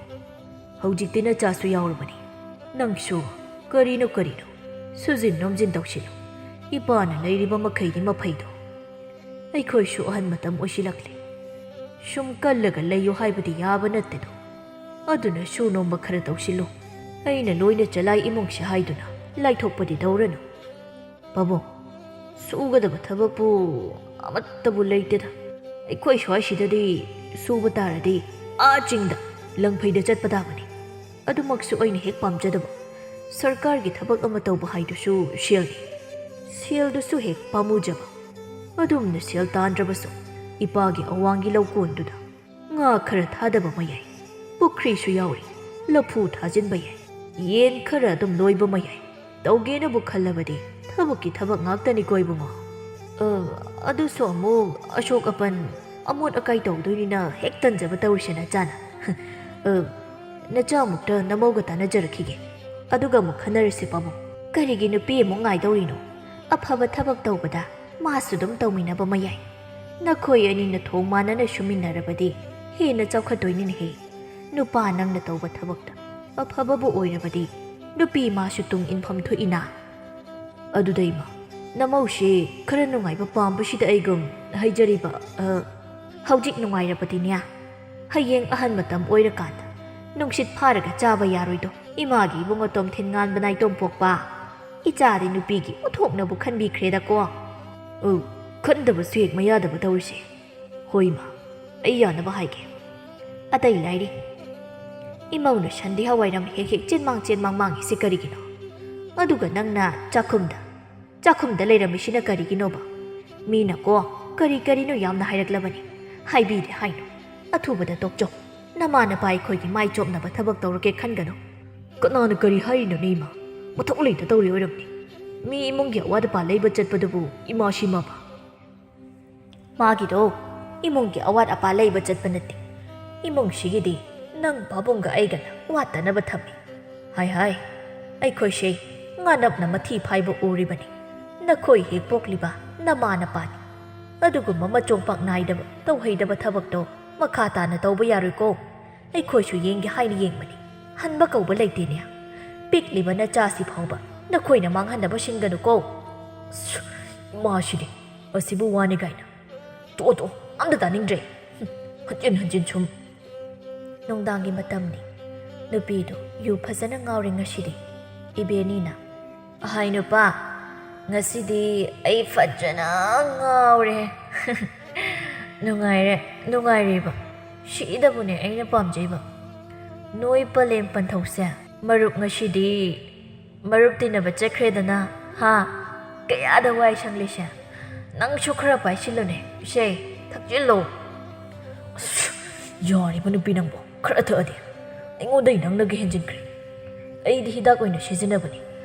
ꯍꯧꯖꯤꯛꯇꯤ ꯅꯆꯥꯁꯨ ꯌꯥꯎꯔꯕꯅꯤ꯫ ꯅꯪꯁꯨ ꯀꯔꯤꯅꯣ ꯀꯔꯤꯅꯣ ꯁꯨꯖꯤꯟ ꯅꯣꯝꯖꯤꯟ ꯇꯧꯁꯤꯜꯂꯨ꯫ ꯏꯄꯥꯅ ꯂꯩꯔꯤꯕ ꯃꯈꯩꯗꯤ ꯃꯐꯩꯗꯣ꯫ ꯑꯩꯈꯣꯏꯁꯨ ꯑꯍꯟ ꯃꯇꯝ ꯑꯣꯏꯁꯤꯜꯂꯛꯂꯦ꯫ ꯁꯨꯝ ꯀꯜꯂꯒ ꯂꯩꯌꯨ ꯍꯥꯏꯕꯗꯤ ꯌꯥꯕ ꯅꯠꯇꯦꯗꯣ꯫ ꯑꯗꯨꯅ ꯁꯨ ꯅꯣꯝꯕ ꯈꯔ ꯇꯧꯁꯤꯜꯂꯨ꯫ ꯑꯩꯅ ꯂꯣꯏꯅ ꯆꯂꯥꯏ ꯏꯃꯨꯡꯁꯦ ꯍꯥꯏꯗꯨꯅ ꯂꯥꯏꯊꯣꯛꯄꯗꯤ ꯇꯧꯔꯅꯨ"꯫ "ꯄꯥꯕꯨꯡ, ꯁꯨꯒꯗꯕ ꯊꯕꯛꯄꯨ ꯑꯃꯠꯇꯕꯨ ꯂꯩꯇꯦꯗ꯫ ꯑꯩꯈꯣꯏ ꯁ꯭ꯋꯥꯏꯁꯤꯗꯗꯤ ꯁꯨꯕ ꯇꯥꯔꯗꯤ ꯑꯥ ꯆꯤꯡꯗ ꯂꯪꯐꯩꯗ ꯆꯠꯄ ꯇꯥꯕꯅꯤ꯫ ꯑꯗꯨꯃꯛꯁꯨ ꯑꯩꯅ ꯍꯦꯛ ꯄꯥꯝꯖꯗꯕ꯫ ꯁꯔꯀꯥꯔꯒꯤ ꯊꯕꯛ ꯑꯃ ꯇꯧꯕ ꯍꯥꯏꯗꯨꯁꯨ ꯁꯦꯜꯅꯤ꯫ ꯁꯦꯜꯗꯨꯁꯨ ꯍꯦꯛ ꯄꯥꯝꯃꯨꯖꯕ꯫ ꯑꯗꯨꯝꯅ ꯁꯦꯜ ꯇꯥꯟꯗ꯭ꯔꯕꯁꯨ ꯏꯄꯥꯒꯤ ꯑꯋꯥꯡꯒꯤ ꯂꯧꯀꯣꯟꯗꯨꯗ ꯉꯥ ꯈꯔ ꯊꯥꯗꯕ ꯃꯌꯥꯏ, ꯄꯨꯈ꯭ꯔꯤꯁꯨ ꯌꯥꯎꯔꯤ, ꯂꯐꯨ ꯊꯥꯖꯤꯟꯕ ꯌꯥꯏ, ꯌꯦꯟ ꯈꯔ ꯑꯗꯨꯝ ꯂꯣꯏꯕ ꯃꯌꯥꯏ꯫ ꯇꯧꯒꯦꯅꯕꯨ ꯈꯜꯂꯕꯗꯤ ꯊꯕꯛꯀꯤ ꯊꯕꯛ ꯉꯥꯛꯇꯅꯤꯀꯣ ꯏꯕꯨꯡꯉꯣ꯫ ꯑ, ꯑꯗꯨꯁꯨ ꯑꯃꯨꯛ ꯑꯁꯣꯛ ꯑꯄꯟ, ꯑꯃꯣꯠ ꯑꯀꯥꯏ ꯇꯧꯗꯣꯏꯅꯤꯅ ꯍꯦꯛ ꯇꯟꯖꯕ ꯇꯧꯔꯤꯁꯦ ꯅꯆꯥꯅ꯫ ꯑ, ꯅꯆꯥ ꯑꯃꯨꯛꯇ ꯅꯃꯧꯒ ꯇꯥꯟꯅꯖꯔꯛꯈꯤꯒꯦ꯫ ꯑꯗꯨꯒ ꯑꯃꯨꯛ ꯈꯟꯅꯔꯁꯦ ꯄꯥꯕꯨꯡ꯫ ꯀꯔꯤꯒꯤ ꯅꯨꯄꯤ ꯑꯃꯨꯛ ꯉꯥꯏꯗꯧꯔꯤꯅꯣ? ꯑꯐꯕ ꯊꯕꯛ ꯇꯧꯕꯗ ꯃꯥꯁꯨ ꯑꯗꯨꯝ ꯇꯧꯃꯤꯟꯅꯕ ꯃꯌꯥꯏ꯫ ꯅꯈꯣꯏ ꯑꯅꯤꯅ ꯊꯣꯡ ꯃꯥꯟꯅꯅ ꯁꯨꯃꯤꯟꯅꯔꯕꯗꯤ ꯍꯦꯟꯅ ꯆꯥꯎꯈꯠꯇꯣꯏꯅꯤꯅꯦꯍꯦ꯫ ꯅꯨꯄꯥ ꯅꯪꯅ ꯇꯧꯕ ꯊꯕꯛꯇ ꯑꯐꯕꯕꯨ ꯑꯣꯏꯔꯕꯗꯤ ꯅꯨꯄꯤ ꯃꯥꯁꯨ ꯇꯨꯡ ꯏꯟꯐꯝ ꯊꯣꯛꯏꯅ꯫ ꯑꯗꯨꯗ ꯏꯃꯥ, ꯅꯃꯧꯁꯤ ꯈꯔ ꯅꯨꯡꯉꯥꯏꯕ ꯄꯥꯝꯕꯁꯤꯗ ꯑꯩꯒꯨꯝ ꯍꯥꯏꯖꯔꯤꯕ, ꯑ, ꯍꯧꯖꯤꯛ ꯅꯨꯡꯉꯥꯏꯔꯕꯗꯤꯅꯦ, ꯍꯌꯦꯡ ꯑꯍꯟ ꯃꯇꯝ ꯑꯣꯏꯔꯀꯥꯟꯗ ꯅꯨꯡꯁꯤꯠ ꯐꯥꯔꯒ ꯆꯥꯕ ꯌꯥꯔꯣꯏꯗꯣ꯫ ꯏꯃꯥꯒꯤ ꯏꯕꯨꯡ ꯑꯇꯣꯝ ꯊꯤꯟꯉꯥꯟꯕ ꯅꯥꯏꯇꯣꯝ ꯄꯣꯛꯄ ꯏꯆꯥꯗꯤ ꯅꯨꯄꯤꯒꯤ ꯎꯊꯣꯛꯅꯕꯨ ꯈꯟꯕꯤꯈ꯭ꯔꯦꯗꯀꯣ꯫ ꯑꯧ, ꯈꯟꯗꯕꯁꯨ ꯍꯦꯛ ꯃꯌꯥꯗꯕ ꯇꯧꯔꯤꯁꯦ꯫ ꯍꯣꯏ ꯏꯃꯥ, ꯑꯩ ꯌꯥꯅꯕ ꯍꯥꯏꯒꯦ꯫ ꯑꯇꯩ ꯂꯥꯏꯔꯤ, ꯏꯃꯧꯅ ꯁꯟꯗꯤ ꯍꯋꯥꯏꯔꯝ ꯍꯦꯛ ꯍꯦꯛ ꯆꯦꯟꯃꯥꯡ ꯆꯦꯟꯃꯥꯡ ꯃꯥꯡꯉꯤꯁꯦ ꯀꯔꯤꯒꯤꯅꯣ? ꯑꯗꯨꯒ ꯅꯪꯅ ꯆꯥꯛꯈꯨꯝꯗ, ꯆꯥꯛꯈꯨꯝꯗ ꯂꯩꯔꯝꯃꯤꯁꯤꯅ ꯀꯔꯤꯒꯤꯅꯣꯕ? ꯃꯤꯅꯀꯣ ꯀꯔꯤ ꯀꯔꯤꯅꯣ ꯌꯥꯝꯅ ꯍꯥꯏꯔꯛꯂꯕꯅꯤ꯫ ꯍꯥꯏꯕꯤꯗꯦ ꯍꯥꯏꯅꯨ꯫ ꯑꯊꯨꯕꯗ ꯇꯣꯛꯆꯧ꯫ ꯅꯃꯥ ꯅꯄꯥ ꯑꯩꯈꯣꯏꯒꯤ ꯃꯥꯏ ꯆꯣꯞꯅꯕ ꯊꯕꯛ ꯇꯧꯔꯒꯦ ꯈꯟꯒꯅꯨ꯫ ꯀꯅꯥꯅ ꯀꯔꯤ ꯍꯥꯏꯔꯤꯅꯣꯅꯦ ꯏꯃꯥ? ꯃꯊꯧ ꯂꯩꯇ ꯇꯧꯔꯤ ꯑꯣꯏꯔꯝꯅꯤ꯫ ꯃꯤ ꯏꯃꯨꯡꯒꯤ ꯑꯋꯥꯠ ꯑꯄꯥ ꯂꯩꯕ ꯆꯠꯄꯗꯨꯕꯨ ꯏꯃꯥ ꯁꯤꯃꯕ? ꯃꯥꯒꯤꯗꯣ ꯏꯃꯨꯡꯒꯤ ꯑꯋꯥꯠ ꯑꯄꯥ ꯂꯩꯕ ꯆꯠꯄ ꯅꯠꯇꯦ꯫ ꯏꯃꯨꯡꯁꯤꯒꯤꯗꯤ ꯅꯪ ꯄꯥꯕꯨꯡꯒ ꯑꯩꯒꯅ ꯋꯥꯠꯇꯅꯕ ꯊꯝꯃꯤ꯫ ꯍꯥꯏ ꯍꯥꯏ, ꯑꯩꯈꯣꯏꯁꯦ ꯉꯥꯅꯞꯅ ꯃꯊꯤ ꯐꯥꯏꯕ ꯎꯔꯤꯕꯅꯤ꯫ ꯅꯈꯣꯏ ꯍꯦꯛ ꯄꯣꯛꯂꯤꯕ ꯅꯃꯥ ꯅꯄꯥꯅꯤ꯫ ꯑꯗꯨꯒꯨꯝꯕ ꯃꯆꯣꯡꯄꯥꯛ ꯅꯥꯏꯗꯕ, ꯇꯧꯍꯩꯗꯕ ꯊꯕꯛꯇꯣ ꯃꯈꯥ ꯇꯥꯅ ꯇꯧꯕ ꯌꯥꯔꯣꯏꯀꯣ꯫ ꯑꯩꯈꯣꯏꯁꯨ ꯌꯦꯡꯒꯦ ꯍꯥꯏꯅ ꯌꯦꯡꯕꯅꯤ꯫ ꯍꯟꯕ ꯀꯧꯕ ꯂꯩꯇꯦꯅꯦ꯫ ꯄꯤꯛꯂꯤꯕ ꯅꯆꯥꯁꯤ ꯐꯥꯎꯕ ꯅꯈꯣꯏꯅ ꯃꯥꯡꯍꯟꯅꯕ ꯁꯤꯟꯒꯅꯨꯀꯣ꯫ ꯁꯨ, ꯃꯥꯁꯤꯗꯤ ꯑꯁꯤꯕꯨ ꯋꯥꯅꯤ ꯀꯥꯏꯅ꯫ ꯇꯣꯛꯑꯣ, ꯇꯣꯛꯑꯣ, ꯑꯝꯇ ꯇꯥꯅꯤꯡꯗ꯭ꯔꯦ꯫ ꯍꯨꯝ, ꯍꯟꯖꯤꯟ ꯍꯟꯖꯤꯟ ꯁꯨꯝ꯫ ꯅꯨꯡꯗꯥꯡꯒꯤ ꯃꯇꯝꯅꯤ꯫ ꯅꯨꯄꯤꯗꯨ ꯌꯨ ꯐꯖꯅ ꯉꯥꯎꯔꯦ ꯉꯁꯤꯗꯤ꯫ ꯏꯕꯦꯅꯤꯅ, "ꯑꯍꯥꯏ ꯅꯨꯄꯥ, ꯉꯁꯤꯗꯤ ꯑꯩ ꯐꯖꯅ ꯉꯥꯎꯔꯦ꯫ ꯅꯨꯡꯉꯥꯏꯔꯦ, ꯅꯨꯡꯉꯥꯏꯔꯦꯕ꯫ ꯁꯤꯗꯕꯨꯅꯦ ꯑꯩꯅ ꯄꯥꯝꯖꯩꯕ꯫ ꯅꯣꯏ ꯄꯂꯦꯝ ꯄꯟꯊꯧꯁꯦ꯫ ꯃꯔꯨꯞ ꯉꯁꯤꯗꯤ ꯃꯔꯨꯞ ꯇꯤꯟꯅꯕ ꯆꯠꯈ꯭ꯔꯦꯗꯅ, ꯍꯥ? ꯀꯌꯥꯗ ꯋꯥꯏ ꯁꯪꯂꯤꯁꯦ꯫ ꯅꯪꯁꯨ ꯈꯔ ꯄꯥꯏꯁꯤꯜꯂꯨꯅꯦ꯫ ꯁꯦ, ꯊꯛꯆꯤꯜꯂꯣ꯫ ꯑꯁ, ꯌꯥꯔꯤꯕ ꯅꯨꯄꯤ ꯅꯪꯕꯨ꯫ ꯈꯔ ꯊꯛꯑꯗꯤ꯫ ꯑꯩꯉꯣꯟꯗꯒꯤ ꯅꯪꯅꯒ ꯍꯦꯟꯖꯤꯟꯈ꯭ꯔꯦ꯫ ꯑꯩꯗꯤ ꯍꯤꯗꯥꯛ ꯑꯣꯏꯅ ꯁꯤꯖꯤꯟꯅꯕꯅꯤ꯫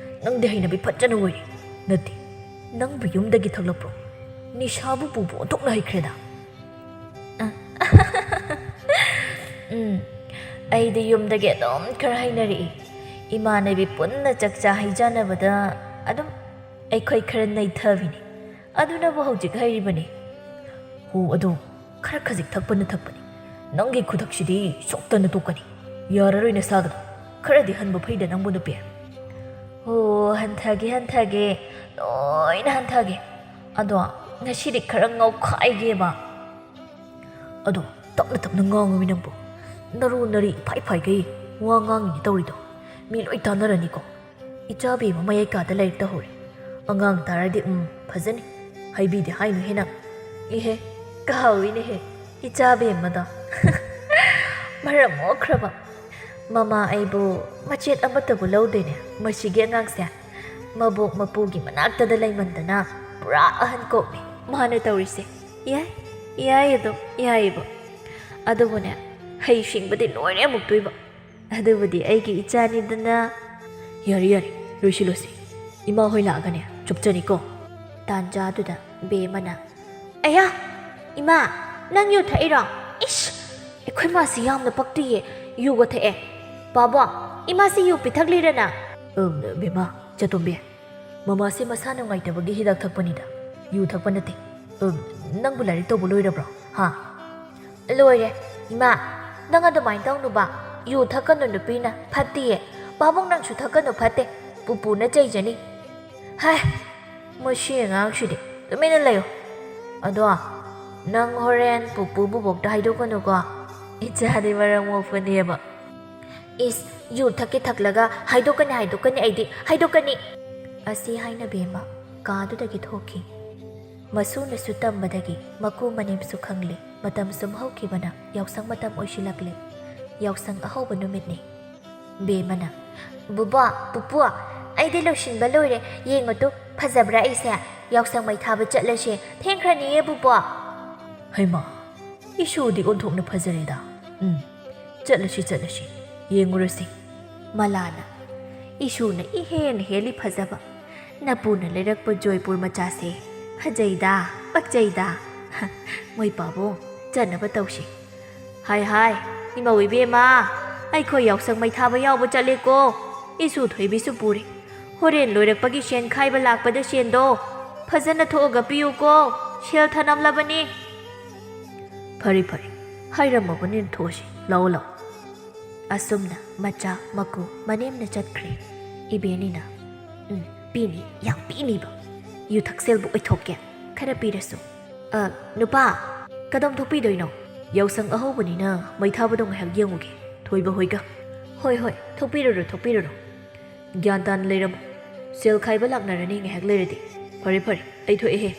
ꯅꯪꯗꯤ ꯍꯩꯅꯕꯤ ꯐꯠꯖꯅ ꯑꯣꯏꯔꯤ꯫ ꯅꯠꯇꯦ, ꯅꯪꯕꯨ ꯌꯨꯝꯗꯒꯤ ꯊꯛꯂꯛꯄ꯭ꯔꯣ? ꯅꯤꯁꯥꯕꯨ ꯄꯨꯕꯨ ꯑꯣꯟꯊꯣꯛꯅ ꯍꯩꯈ꯭ꯔꯦꯗ꯫ ꯎꯝ, ꯑꯩꯗꯤ ꯌꯨꯝꯗꯒꯤ ꯑꯗꯨꯝ ꯈꯔ ꯍꯩꯅꯔꯛꯏ꯫ ꯏꯃꯥꯟꯅꯕꯤ ꯄꯨꯟꯅ ꯆꯥꯛꯆꯥ ꯍꯩꯖꯥꯟꯅꯕꯗ ꯑꯗꯨꯝ ꯑꯩꯈꯣꯏ ꯈꯔ ꯅꯩꯊꯕꯤꯅꯤ꯫ ꯑꯗꯨꯅꯕꯨ ꯍꯧꯖꯤꯛ ꯍꯩꯔꯤꯕꯅꯤ꯫ ꯍꯣ, ꯑꯗꯣ ꯈꯔ ꯈꯖꯤꯛ ꯊꯛꯄꯅ ꯊꯛꯄꯅꯤ꯫ ꯅꯪꯒꯤ ꯈꯨꯊꯛꯁꯤꯗꯤ ꯁꯣꯛꯇꯅ ꯇꯣꯛꯀꯅꯤ꯫ ꯌꯥꯔꯔꯣꯏ ꯅꯁꯥꯒꯗꯣ꯫ ꯈꯔꯗꯤ ꯍꯟꯕ ꯐꯩꯗ ꯅꯪꯕꯨ ꯅꯨꯄꯤ꯫ ꯍꯣ, ꯍꯟꯊꯒꯦ, ꯍꯟꯊꯒꯦ꯫ ꯂꯣꯏꯅ ꯍꯟꯊꯒꯦ꯫ ꯑꯗꯣ ꯉꯁꯤꯗꯤ ꯈꯔ ꯉꯥꯎꯈꯥꯏꯒꯦꯕ꯫ ꯑꯗꯣ ꯇꯞꯅ ꯇꯞꯅ ꯉꯥꯡꯉꯨꯃꯤ ꯅꯪꯕꯨ꯫ ꯅꯔꯨ ꯅꯔꯤ ꯏꯐꯥꯏ ꯐꯥꯏꯒꯩ ꯋꯥ ꯉꯥꯡꯉꯤꯅꯦ ꯇꯧꯔꯤꯗꯣ꯫ ꯃꯤ ꯂꯣꯏ ꯇꯥꯟꯅꯔꯅꯤꯀꯣ꯫ ꯏꯆꯥ ꯕꯦꯝꯃ ꯃꯌꯥꯏ ꯀꯥꯗ ꯂꯥꯏꯔꯤꯛ ꯇꯧꯍꯧꯔꯦ꯫ ꯑꯉꯥꯡ ꯇꯥꯔꯗꯤ, ꯎꯝ, ꯐꯖꯅꯤ꯫ ꯍꯥꯏꯕꯤꯗꯦ ꯍꯥꯏꯅꯨꯍꯦ ꯅꯪ꯫ ꯏꯍꯦ, ꯀꯥꯎꯏꯅꯦꯍꯦ, ꯏꯆꯥ ꯕꯦꯝꯃꯗꯣ꯫ ꯃꯔꯝ ꯃꯣꯛꯈ꯭ꯔꯕ꯫ ꯃꯃꯥ ꯑꯩꯕꯨ ꯃꯆꯦꯠ ꯑꯃꯠꯇꯕꯨ ꯂꯧꯗꯦꯅꯦ, ꯃꯁꯤꯒꯤ ꯑꯉꯥꯡꯁꯦ꯫ ꯃꯕꯣꯛ ꯃꯄꯨꯒꯤ ꯃꯅꯥꯛꯇꯗ ꯂꯩꯃꯟꯗꯅ ꯄꯨꯔꯥ ꯑꯍꯟ ꯀꯣꯛꯅꯤ ꯃꯥꯅ ꯇꯧꯔꯤꯁꯦ꯫ ꯌꯥꯏ, ꯌꯥꯏ ꯑꯗꯨꯝ, ꯌꯥꯏꯌꯦꯕ꯫ ꯑꯗꯨꯕꯨꯅꯦ, ꯍꯩ ꯁꯤꯡꯕꯗꯤ ꯂꯣꯏꯔꯦ ꯑꯃꯨꯛꯇꯣꯏꯕ꯫ ꯑꯗꯨꯕꯨꯗꯤ ꯑꯩꯒꯤ ꯏꯆꯥꯅꯤꯗꯅ꯫ ꯌꯥꯔꯦ, ꯌꯥꯔꯦ, ꯂꯣꯏꯁꯤꯜꯂꯣꯁꯤ꯫ ꯏꯃꯥ ꯍꯣꯏ ꯂꯥꯛꯑꯒꯅꯦ, ꯆꯨꯞꯆꯅꯤꯀꯣ꯫ ꯇꯥꯟꯖꯥꯗꯨꯗ ꯕꯦꯝꯃꯅ, "ꯑꯌꯥ, ꯏꯃꯥ, ꯅꯪ ꯌꯨ ꯊꯛꯏꯔꯣ? ꯏꯁ, ꯑꯩꯈꯣꯏ ꯃꯥꯁꯤ ꯌꯥꯝꯅ ꯄꯛꯇꯤꯌꯦ, ꯌꯨꯒ ꯊꯛꯑꯦ꯫ ꯄꯥꯕꯣ, ꯏꯃꯥꯁꯤ ꯌꯨ ꯄꯤꯊꯛꯂꯤꯔꯅ?" "ꯑꯝ, ꯕꯦꯝꯃ, ꯆꯇꯣꯝꯕꯤ, ꯃꯃꯥꯁꯦ ꯃꯁꯥ ꯅꯨꯡꯉꯥꯏꯇꯕꯒꯤ ꯍꯤꯗꯥꯛ ꯊꯛꯄꯅꯤꯗ, ꯌꯨ ꯊꯛꯄ ꯅꯠꯇꯦ꯫ ꯑꯝ, ꯅꯪꯕꯨ ꯂꯥꯏꯔꯤꯛ ꯇꯧꯕ ꯂꯣꯏꯔꯕ꯭ꯔꯣ, ꯍꯥ?" "ꯂꯣꯏꯔꯦ, ꯏꯃꯥ, ꯅꯪ ꯑꯗꯨꯃꯥꯏꯅ ꯇꯧꯅꯨꯕ, ꯌꯨ ꯊꯛꯀꯅꯨ ꯅꯨꯄꯤꯅ, ꯐꯠꯇꯤꯌꯦ꯫ ꯄꯥꯕꯨꯡ ꯅꯪꯁꯨ ꯊꯛꯀꯅꯨ, ꯐꯠꯇꯦ, ꯄꯨꯄꯨꯅ ꯆꯩꯖꯅꯤ꯫" ꯍꯥꯏ, ꯃꯁꯤ ꯑꯉꯥꯡꯁꯤꯗꯤ, ꯇꯨꯃꯤꯟꯅ ꯂꯩꯌꯨ꯫ ꯑꯗꯣ, ꯅꯪ ꯍꯣꯔꯦꯟ ꯄꯨꯄꯨ ꯕꯨꯕꯣꯛꯇ ꯍꯥꯏꯗꯣꯛꯀꯅꯨꯀꯣ꯫ ꯏꯆꯥꯗꯤ ꯃꯔꯝ ꯃꯣꯛꯄꯅꯦꯕ꯫ "ꯏꯁ, ꯌꯨ ꯊꯛꯀꯦ ꯊꯛꯂꯒ ꯍꯥꯏꯗꯣꯛꯀꯅꯤ, ꯍꯥꯏꯗꯣꯛꯀꯅꯤ, ꯑꯩꯗꯤ ꯍꯥꯏꯗꯣꯛꯀꯅꯤ꯫" ꯑꯁꯤ ꯍꯥꯏꯅ ꯕꯦꯝꯃ ꯀꯥꯗꯨꯗꯒꯤ ꯊꯣꯛꯈꯤ꯫ ꯃꯁꯨꯅꯁꯨ ꯇꯝꯕꯗꯒꯤ ꯃꯀꯨ ꯃꯅꯦꯝꯁꯨ ꯈꯪꯂꯦ꯫ ꯃꯇꯝ ꯁꯨꯝ ꯍꯧꯈꯤꯕꯅ ꯌꯥꯎꯁꯪ ꯃꯇꯝ ꯑꯣꯏꯁꯤꯜꯂꯛꯂꯦ꯫ ꯌꯥꯎꯁꯪ ꯑꯍꯧꯕ ꯅꯨꯃꯤꯠꯅꯤ꯫ ꯕꯦꯝꯃꯅ, "ꯕꯨꯕꯣꯛ, ꯄꯨꯄꯨ, ꯑꯩꯗꯤ ꯂꯣꯏꯁꯤꯟꯕ ꯂꯣꯏꯔꯦ꯫ ꯌꯦꯡꯉꯨ ꯇꯨ, ꯐꯖꯕ꯭ꯔꯥ ꯑꯩꯁꯦ? ꯌꯥꯎꯁꯪ ꯃꯩ ꯊꯥꯕ ꯆꯠꯂꯁꯦ꯫ ꯊꯦꯡꯈ꯭ꯔꯅꯤꯌꯦ ꯕꯨꯕꯣꯛ꯫" "ꯍꯩꯃꯥ, ꯏꯁꯨꯗꯤ ꯑꯣꯟꯊꯣꯛꯅ ꯐꯖꯔꯦꯗ꯫ ꯎꯝ, ꯆꯠꯂꯁꯤ, ꯆꯠꯂꯁꯤ, ꯌꯦꯡꯉꯨꯔꯁꯤ꯫" ꯃꯂꯥꯅ, "ꯏꯁꯨꯅ ꯏꯍꯦꯟ ꯍꯦꯜꯂꯤ ꯐꯖꯕ꯫ ꯅꯄꯨꯅ ꯂꯩꯔꯛꯄ ꯖꯣꯏꯄꯨꯔ ꯃꯆꯥꯁꯦ ꯐꯖꯩꯗ, ꯄꯛꯆꯩꯗ꯫ ꯃꯣꯏ ꯄꯥꯕꯨꯡ, ꯆꯠꯅꯕ ꯇꯧꯁꯤ꯫" "ꯍꯥꯏ ꯍꯥꯏ, ꯏꯃꯧ ꯏꯕꯦꯝꯃ, ꯑꯩꯈꯣꯏ ꯌꯥꯎꯁꯪ ꯃꯩ ꯊꯥꯕ ꯌꯥꯎꯕ ꯆꯠꯂꯦꯀꯣ꯫ ꯏꯁꯨ ꯊꯣꯏꯕꯤꯁꯨ ꯄꯨꯔꯦ꯫ ꯍꯣꯔꯦꯟ ꯂꯣꯏꯔꯛꯄꯒꯤ ꯁꯦꯟ ꯈꯥꯏꯕ ꯂꯥꯛꯄꯗ ꯁꯦꯟꯗꯣ ꯐꯖꯅ ꯊꯣꯛꯑꯒ ꯄꯤꯌꯨꯀꯣ꯫ ꯁꯦꯜ ꯊꯅꯝꯂꯕꯅꯤ꯫" "ꯐꯔꯦ ꯐꯔꯦ, ꯍꯥꯏꯔꯝꯃꯕꯅꯤꯅ ꯊꯣꯛꯑꯁꯤ꯫ ꯂꯥꯛꯑꯣ ꯂꯥꯛꯑꯣ꯫" ꯑꯁꯨꯝꯅ ꯃꯆꯥ, ꯃꯀꯨ, ꯃꯅꯦꯝꯅ ꯆꯠꯈ꯭ꯔꯦ꯫ ꯏꯕꯦꯟꯅꯤꯅ, "ꯎꯝ, ꯄꯤꯅꯤ, ꯌꯥꯝ ꯄꯤꯅꯤꯕ꯫ ꯌꯨ ꯊꯛꯁꯦꯜꯕꯨ ꯑꯣꯏꯊꯣꯛꯀꯦ, ꯈꯔ ꯄꯤꯔꯁꯨ꯫" "ꯑ, ꯅꯨꯄꯥ, ꯀꯗꯣꯝ ꯊꯣꯛꯄꯤꯗꯣꯏꯅꯣ?" "ꯌꯥꯎꯁꯪ ꯑꯍꯧꯕꯅꯤꯅ ꯃꯩ ꯊꯥꯕꯗꯣ ꯉꯥꯏꯍꯥꯛ ꯌꯦꯡꯉꯨꯒꯦ, ꯊꯣꯏꯕ ꯍꯣꯏꯒ꯫" "ꯍꯣꯏ ꯍꯣꯏ, ꯊꯣꯛꯄꯤꯔꯨꯔꯣ, ꯊꯣꯛꯄꯤꯔꯨꯔꯣ꯫ ꯒ꯭ꯌꯥꯟ ꯇꯥꯅ ꯂꯩꯔꯝꯃꯨ꯫ ꯁꯦꯜ ꯈꯥꯏꯕ ꯂꯥꯛꯅꯔꯅꯤ ꯉꯥꯏꯍꯥꯛ ꯂꯩꯔꯗꯤ꯫ ꯐꯔꯦ ꯐꯔꯦ, ꯑꯩ ꯊꯣꯛꯑꯦꯍꯦ꯫"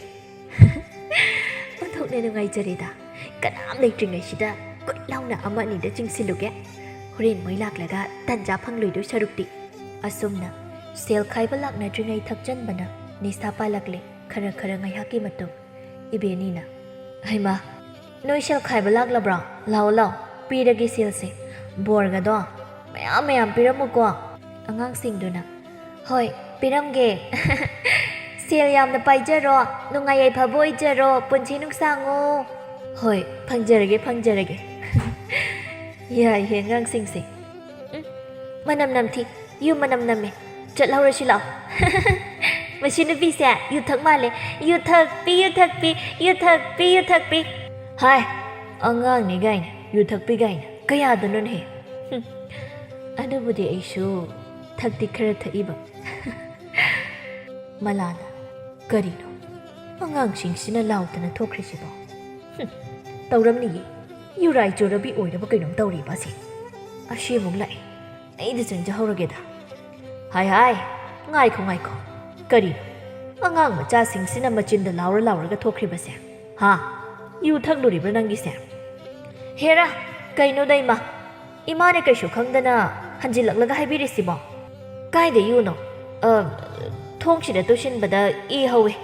"ꯑꯣꯟꯊꯣꯛꯅ ꯅꯨꯡꯉꯥꯏꯖꯔꯦꯗ꯫ ꯀꯅꯥꯝ ꯂꯩꯇ꯭ꯔꯤꯉꯩꯁꯤꯗ ꯀꯨꯠ ꯂꯥꯎꯅ ꯑꯃ ꯑꯅꯤꯗ ꯆꯤꯡꯁꯤꯜꯂꯨꯒꯦ꯫ ꯍꯣꯔꯦꯟ ꯃꯣꯏ ꯂꯥꯛꯂꯒ ꯇꯟꯖꯥ ꯐꯪꯂꯣꯏꯗꯣꯏ ꯁꯔꯨꯛꯇꯤ꯫" ꯑꯁꯨꯝꯅ ꯁꯦꯜ ꯈꯥꯏꯕ ꯂꯥꯛꯅꯗ꯭ꯔꯤꯉꯩ ꯊꯛꯆꯟꯕꯅ ꯅꯤꯁꯥ ꯄꯥꯜꯂꯛꯂꯦ꯫ ꯈꯔ ꯈꯔ ꯉꯥꯏꯍꯥꯛꯀꯤ ꯃꯇꯨꯡ ꯏꯕꯦꯟꯅꯤꯅ, "ꯍꯩꯃꯥ, ꯅꯣꯏ ꯁꯦꯜ ꯈꯥꯏꯕ ꯂꯥꯛꯂꯕ꯭ꯔꯣ? ꯂꯥꯛꯑꯣ ꯂꯥꯛꯑꯣ, ꯄꯤꯔꯒꯦ ꯁꯦꯜꯁꯦ꯫ ꯕꯣꯔꯒꯗꯣ ꯃꯌꯥꯝ ꯃꯌꯥꯝ ꯄꯤꯔꯝꯃꯨꯀꯣ꯫" ꯑꯉꯥꯡꯁꯤꯡꯗꯨꯅ, "ꯍꯣꯏ, ꯄꯤꯔꯝꯒꯦ꯫ ꯁꯦꯜ ꯌꯥꯝꯅ ꯄꯥꯏꯖꯔꯣ, ꯅꯨꯡꯉꯥꯏ ꯌꯥꯏꯐꯕ ꯑꯣꯏꯖꯔꯣ, ꯄꯨꯟꯁꯤ ꯅꯨꯡꯁꯥꯡꯉꯨ꯫" "ꯍꯣꯏ, ꯐꯪꯖꯔꯒꯦ, ꯐꯪꯖꯔꯒꯦ꯫" ꯌꯥꯏꯍꯦ ꯑꯉꯥꯡꯁꯤꯡꯁꯦ꯫ ꯎꯝ, ꯃꯅꯝ ꯅꯝꯊꯤ, ꯌꯨꯝ ꯃꯅꯝ ꯅꯝꯃꯦ꯫ ꯆꯠꯍꯧꯔꯁꯤ ꯂꯥꯛꯑꯣ꯫ ꯃꯁꯤ ꯅꯨꯄꯤꯁꯦ ꯌꯨ ꯊꯛ ꯃꯥꯜꯂꯦ꯫ ꯌꯨ ꯊꯛꯄꯤ, ꯌꯨ ꯊꯛꯄꯤ, ꯌꯨ ꯊꯛꯄꯤ, ꯌꯨ ꯊꯛꯄꯤ꯫ ꯍꯥꯏ, ꯑꯉꯥꯡꯅꯤ ꯀꯥꯏꯅ, ꯌꯨ ꯊꯛꯄꯤ ꯀꯥꯏꯅ꯫ ꯀꯌꯥꯗꯅꯣꯅꯦꯍꯦ? ꯍꯨꯝ, ꯑꯗꯨꯕꯨꯗꯤ ꯑꯩꯁꯨ ꯊꯛꯇꯤ ꯈꯔ ꯊꯛꯏꯕ꯫ ꯃꯂꯥꯅ, "ꯀꯔꯤꯅꯣ? ꯑꯉꯥꯡꯁꯤꯡꯁꯤꯅ ꯂꯥꯎꯗꯅ ꯊꯣꯛꯈ꯭ꯔꯤꯁꯤꯕꯣ? ꯍꯨꯝ, ꯇꯧꯔꯝꯅꯤꯌꯦ꯫ ꯌꯨꯔꯥꯏ ꯆꯨꯔꯕꯤ ꯑꯣꯏꯔꯕ ꯀꯩꯅꯣꯝ ꯇꯧꯔꯤꯕ ꯑꯁꯤ꯫ ꯑꯁꯤ ꯑꯃꯨꯛ ꯂꯥꯛꯑꯦ꯫ ꯑꯩꯗꯤ ꯆꯪꯖꯍꯧꯔꯒꯦꯗ꯫" "ꯍꯥꯏ ꯍꯥꯏ, ꯉꯥꯏꯈꯣ ꯉꯥꯏꯈꯣ꯫ ꯀꯔꯤꯅꯣ? ꯑꯉꯥꯡ ꯃꯆꯥꯁꯤꯡꯁꯤꯅ ꯃꯆꯤꯟꯗ ꯂꯥꯎꯔ ꯂꯥꯎꯔꯒ ꯊꯣꯛꯈ꯭ꯔꯤꯕꯁꯦ? ꯍꯥ? ꯌꯨ ꯊꯛꯂꯨꯔꯤꯕ꯭ꯔꯥ ꯅꯪꯒꯤꯁꯦ? ꯍꯦꯔꯥ, ꯀꯩꯅꯣꯗ ꯏꯃꯥ? ꯏꯃꯥꯅ ꯀꯩꯁꯨ ꯈꯪꯗꯅ ꯍꯟꯖꯤꯜꯂꯛꯂꯒ ꯍꯥꯏꯕꯤꯔꯤꯁꯤꯕꯣ? ꯀꯥꯏꯗ ꯌꯨꯅꯣ? ꯑ, ꯊꯣꯡꯁꯤꯗ ꯇꯨꯁꯤꯟꯕꯗ ꯏ ꯍꯧꯋꯦ꯫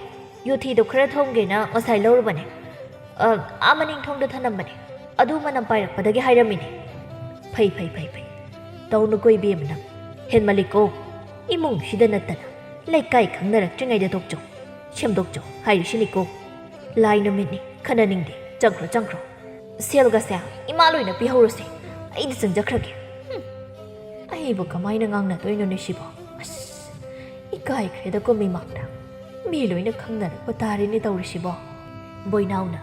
ꯌꯨꯊꯤꯗꯣ ꯈꯔ ꯊꯣꯡꯒꯦꯅ ꯉꯁꯥꯏ ꯂꯧꯔꯨꯕꯅꯦ꯫ ꯑ, ꯑꯥ ꯃꯅꯤꯡ ꯊꯣꯡꯗ ꯊꯅꯝꯕꯅꯦ꯫ ꯑꯗꯨ ꯃꯅꯝ ꯄꯥꯏꯔꯛꯄꯗꯒꯤ ꯍꯥꯏꯔꯝꯃꯤꯅꯦ꯫ ꯐꯩ, ꯐꯩ, ꯐꯩ, ꯐꯩ꯫ ꯇꯧꯅꯨꯀꯣ ꯏꯕꯦꯝꯃ ꯅꯪ꯫ ꯍꯦꯟꯃꯜꯂꯤꯀꯣ꯫ ꯏꯃꯨꯡꯁꯤꯗ ꯅꯠꯇꯅ ꯂꯩꯀꯥꯏ ꯈꯪꯅꯔꯛꯇ꯭ꯔꯤꯉꯩꯗ ꯇꯣꯛꯆꯧ꯫ ꯁꯦꯝꯗꯣꯛꯆꯧ ꯍꯥꯏꯔꯤꯁꯤꯅꯤꯀꯣ꯫ ꯂꯥꯏ ꯅꯨꯃꯤꯠꯅꯤ, ꯈꯟꯅꯅꯤꯡꯗꯦ꯫ ꯆꯪꯈ꯭ꯔꯣ, ꯆꯪꯈ꯭ꯔꯣ꯫ ꯁꯦꯜꯒꯁꯦ ꯏꯃꯥ ꯂꯣꯏꯅ ꯄꯤꯍꯧꯔꯁꯦ꯫ ꯑꯩꯗꯤ ꯆꯪꯖꯈ꯭ꯔꯒꯦ꯫ ꯍꯨꯝ꯫ ꯑꯩꯕꯨ ꯀꯃꯥꯏꯅ ꯉꯥꯡꯅꯗꯣꯏꯅꯣꯅꯦ ꯁꯤꯕꯣ? ꯑꯁ, ꯏꯀꯥꯏꯈ꯭ꯔꯦꯗꯀꯣ ꯃꯤꯃꯥꯡꯗ꯫ ꯃꯤ ꯂꯣꯏꯅ ꯈꯪꯅꯔꯛꯄ ꯇꯥꯔꯦꯅꯦ ꯇꯧꯔꯤꯁꯤꯕꯣ꯫ ꯕꯣꯏꯅꯥꯎꯅ,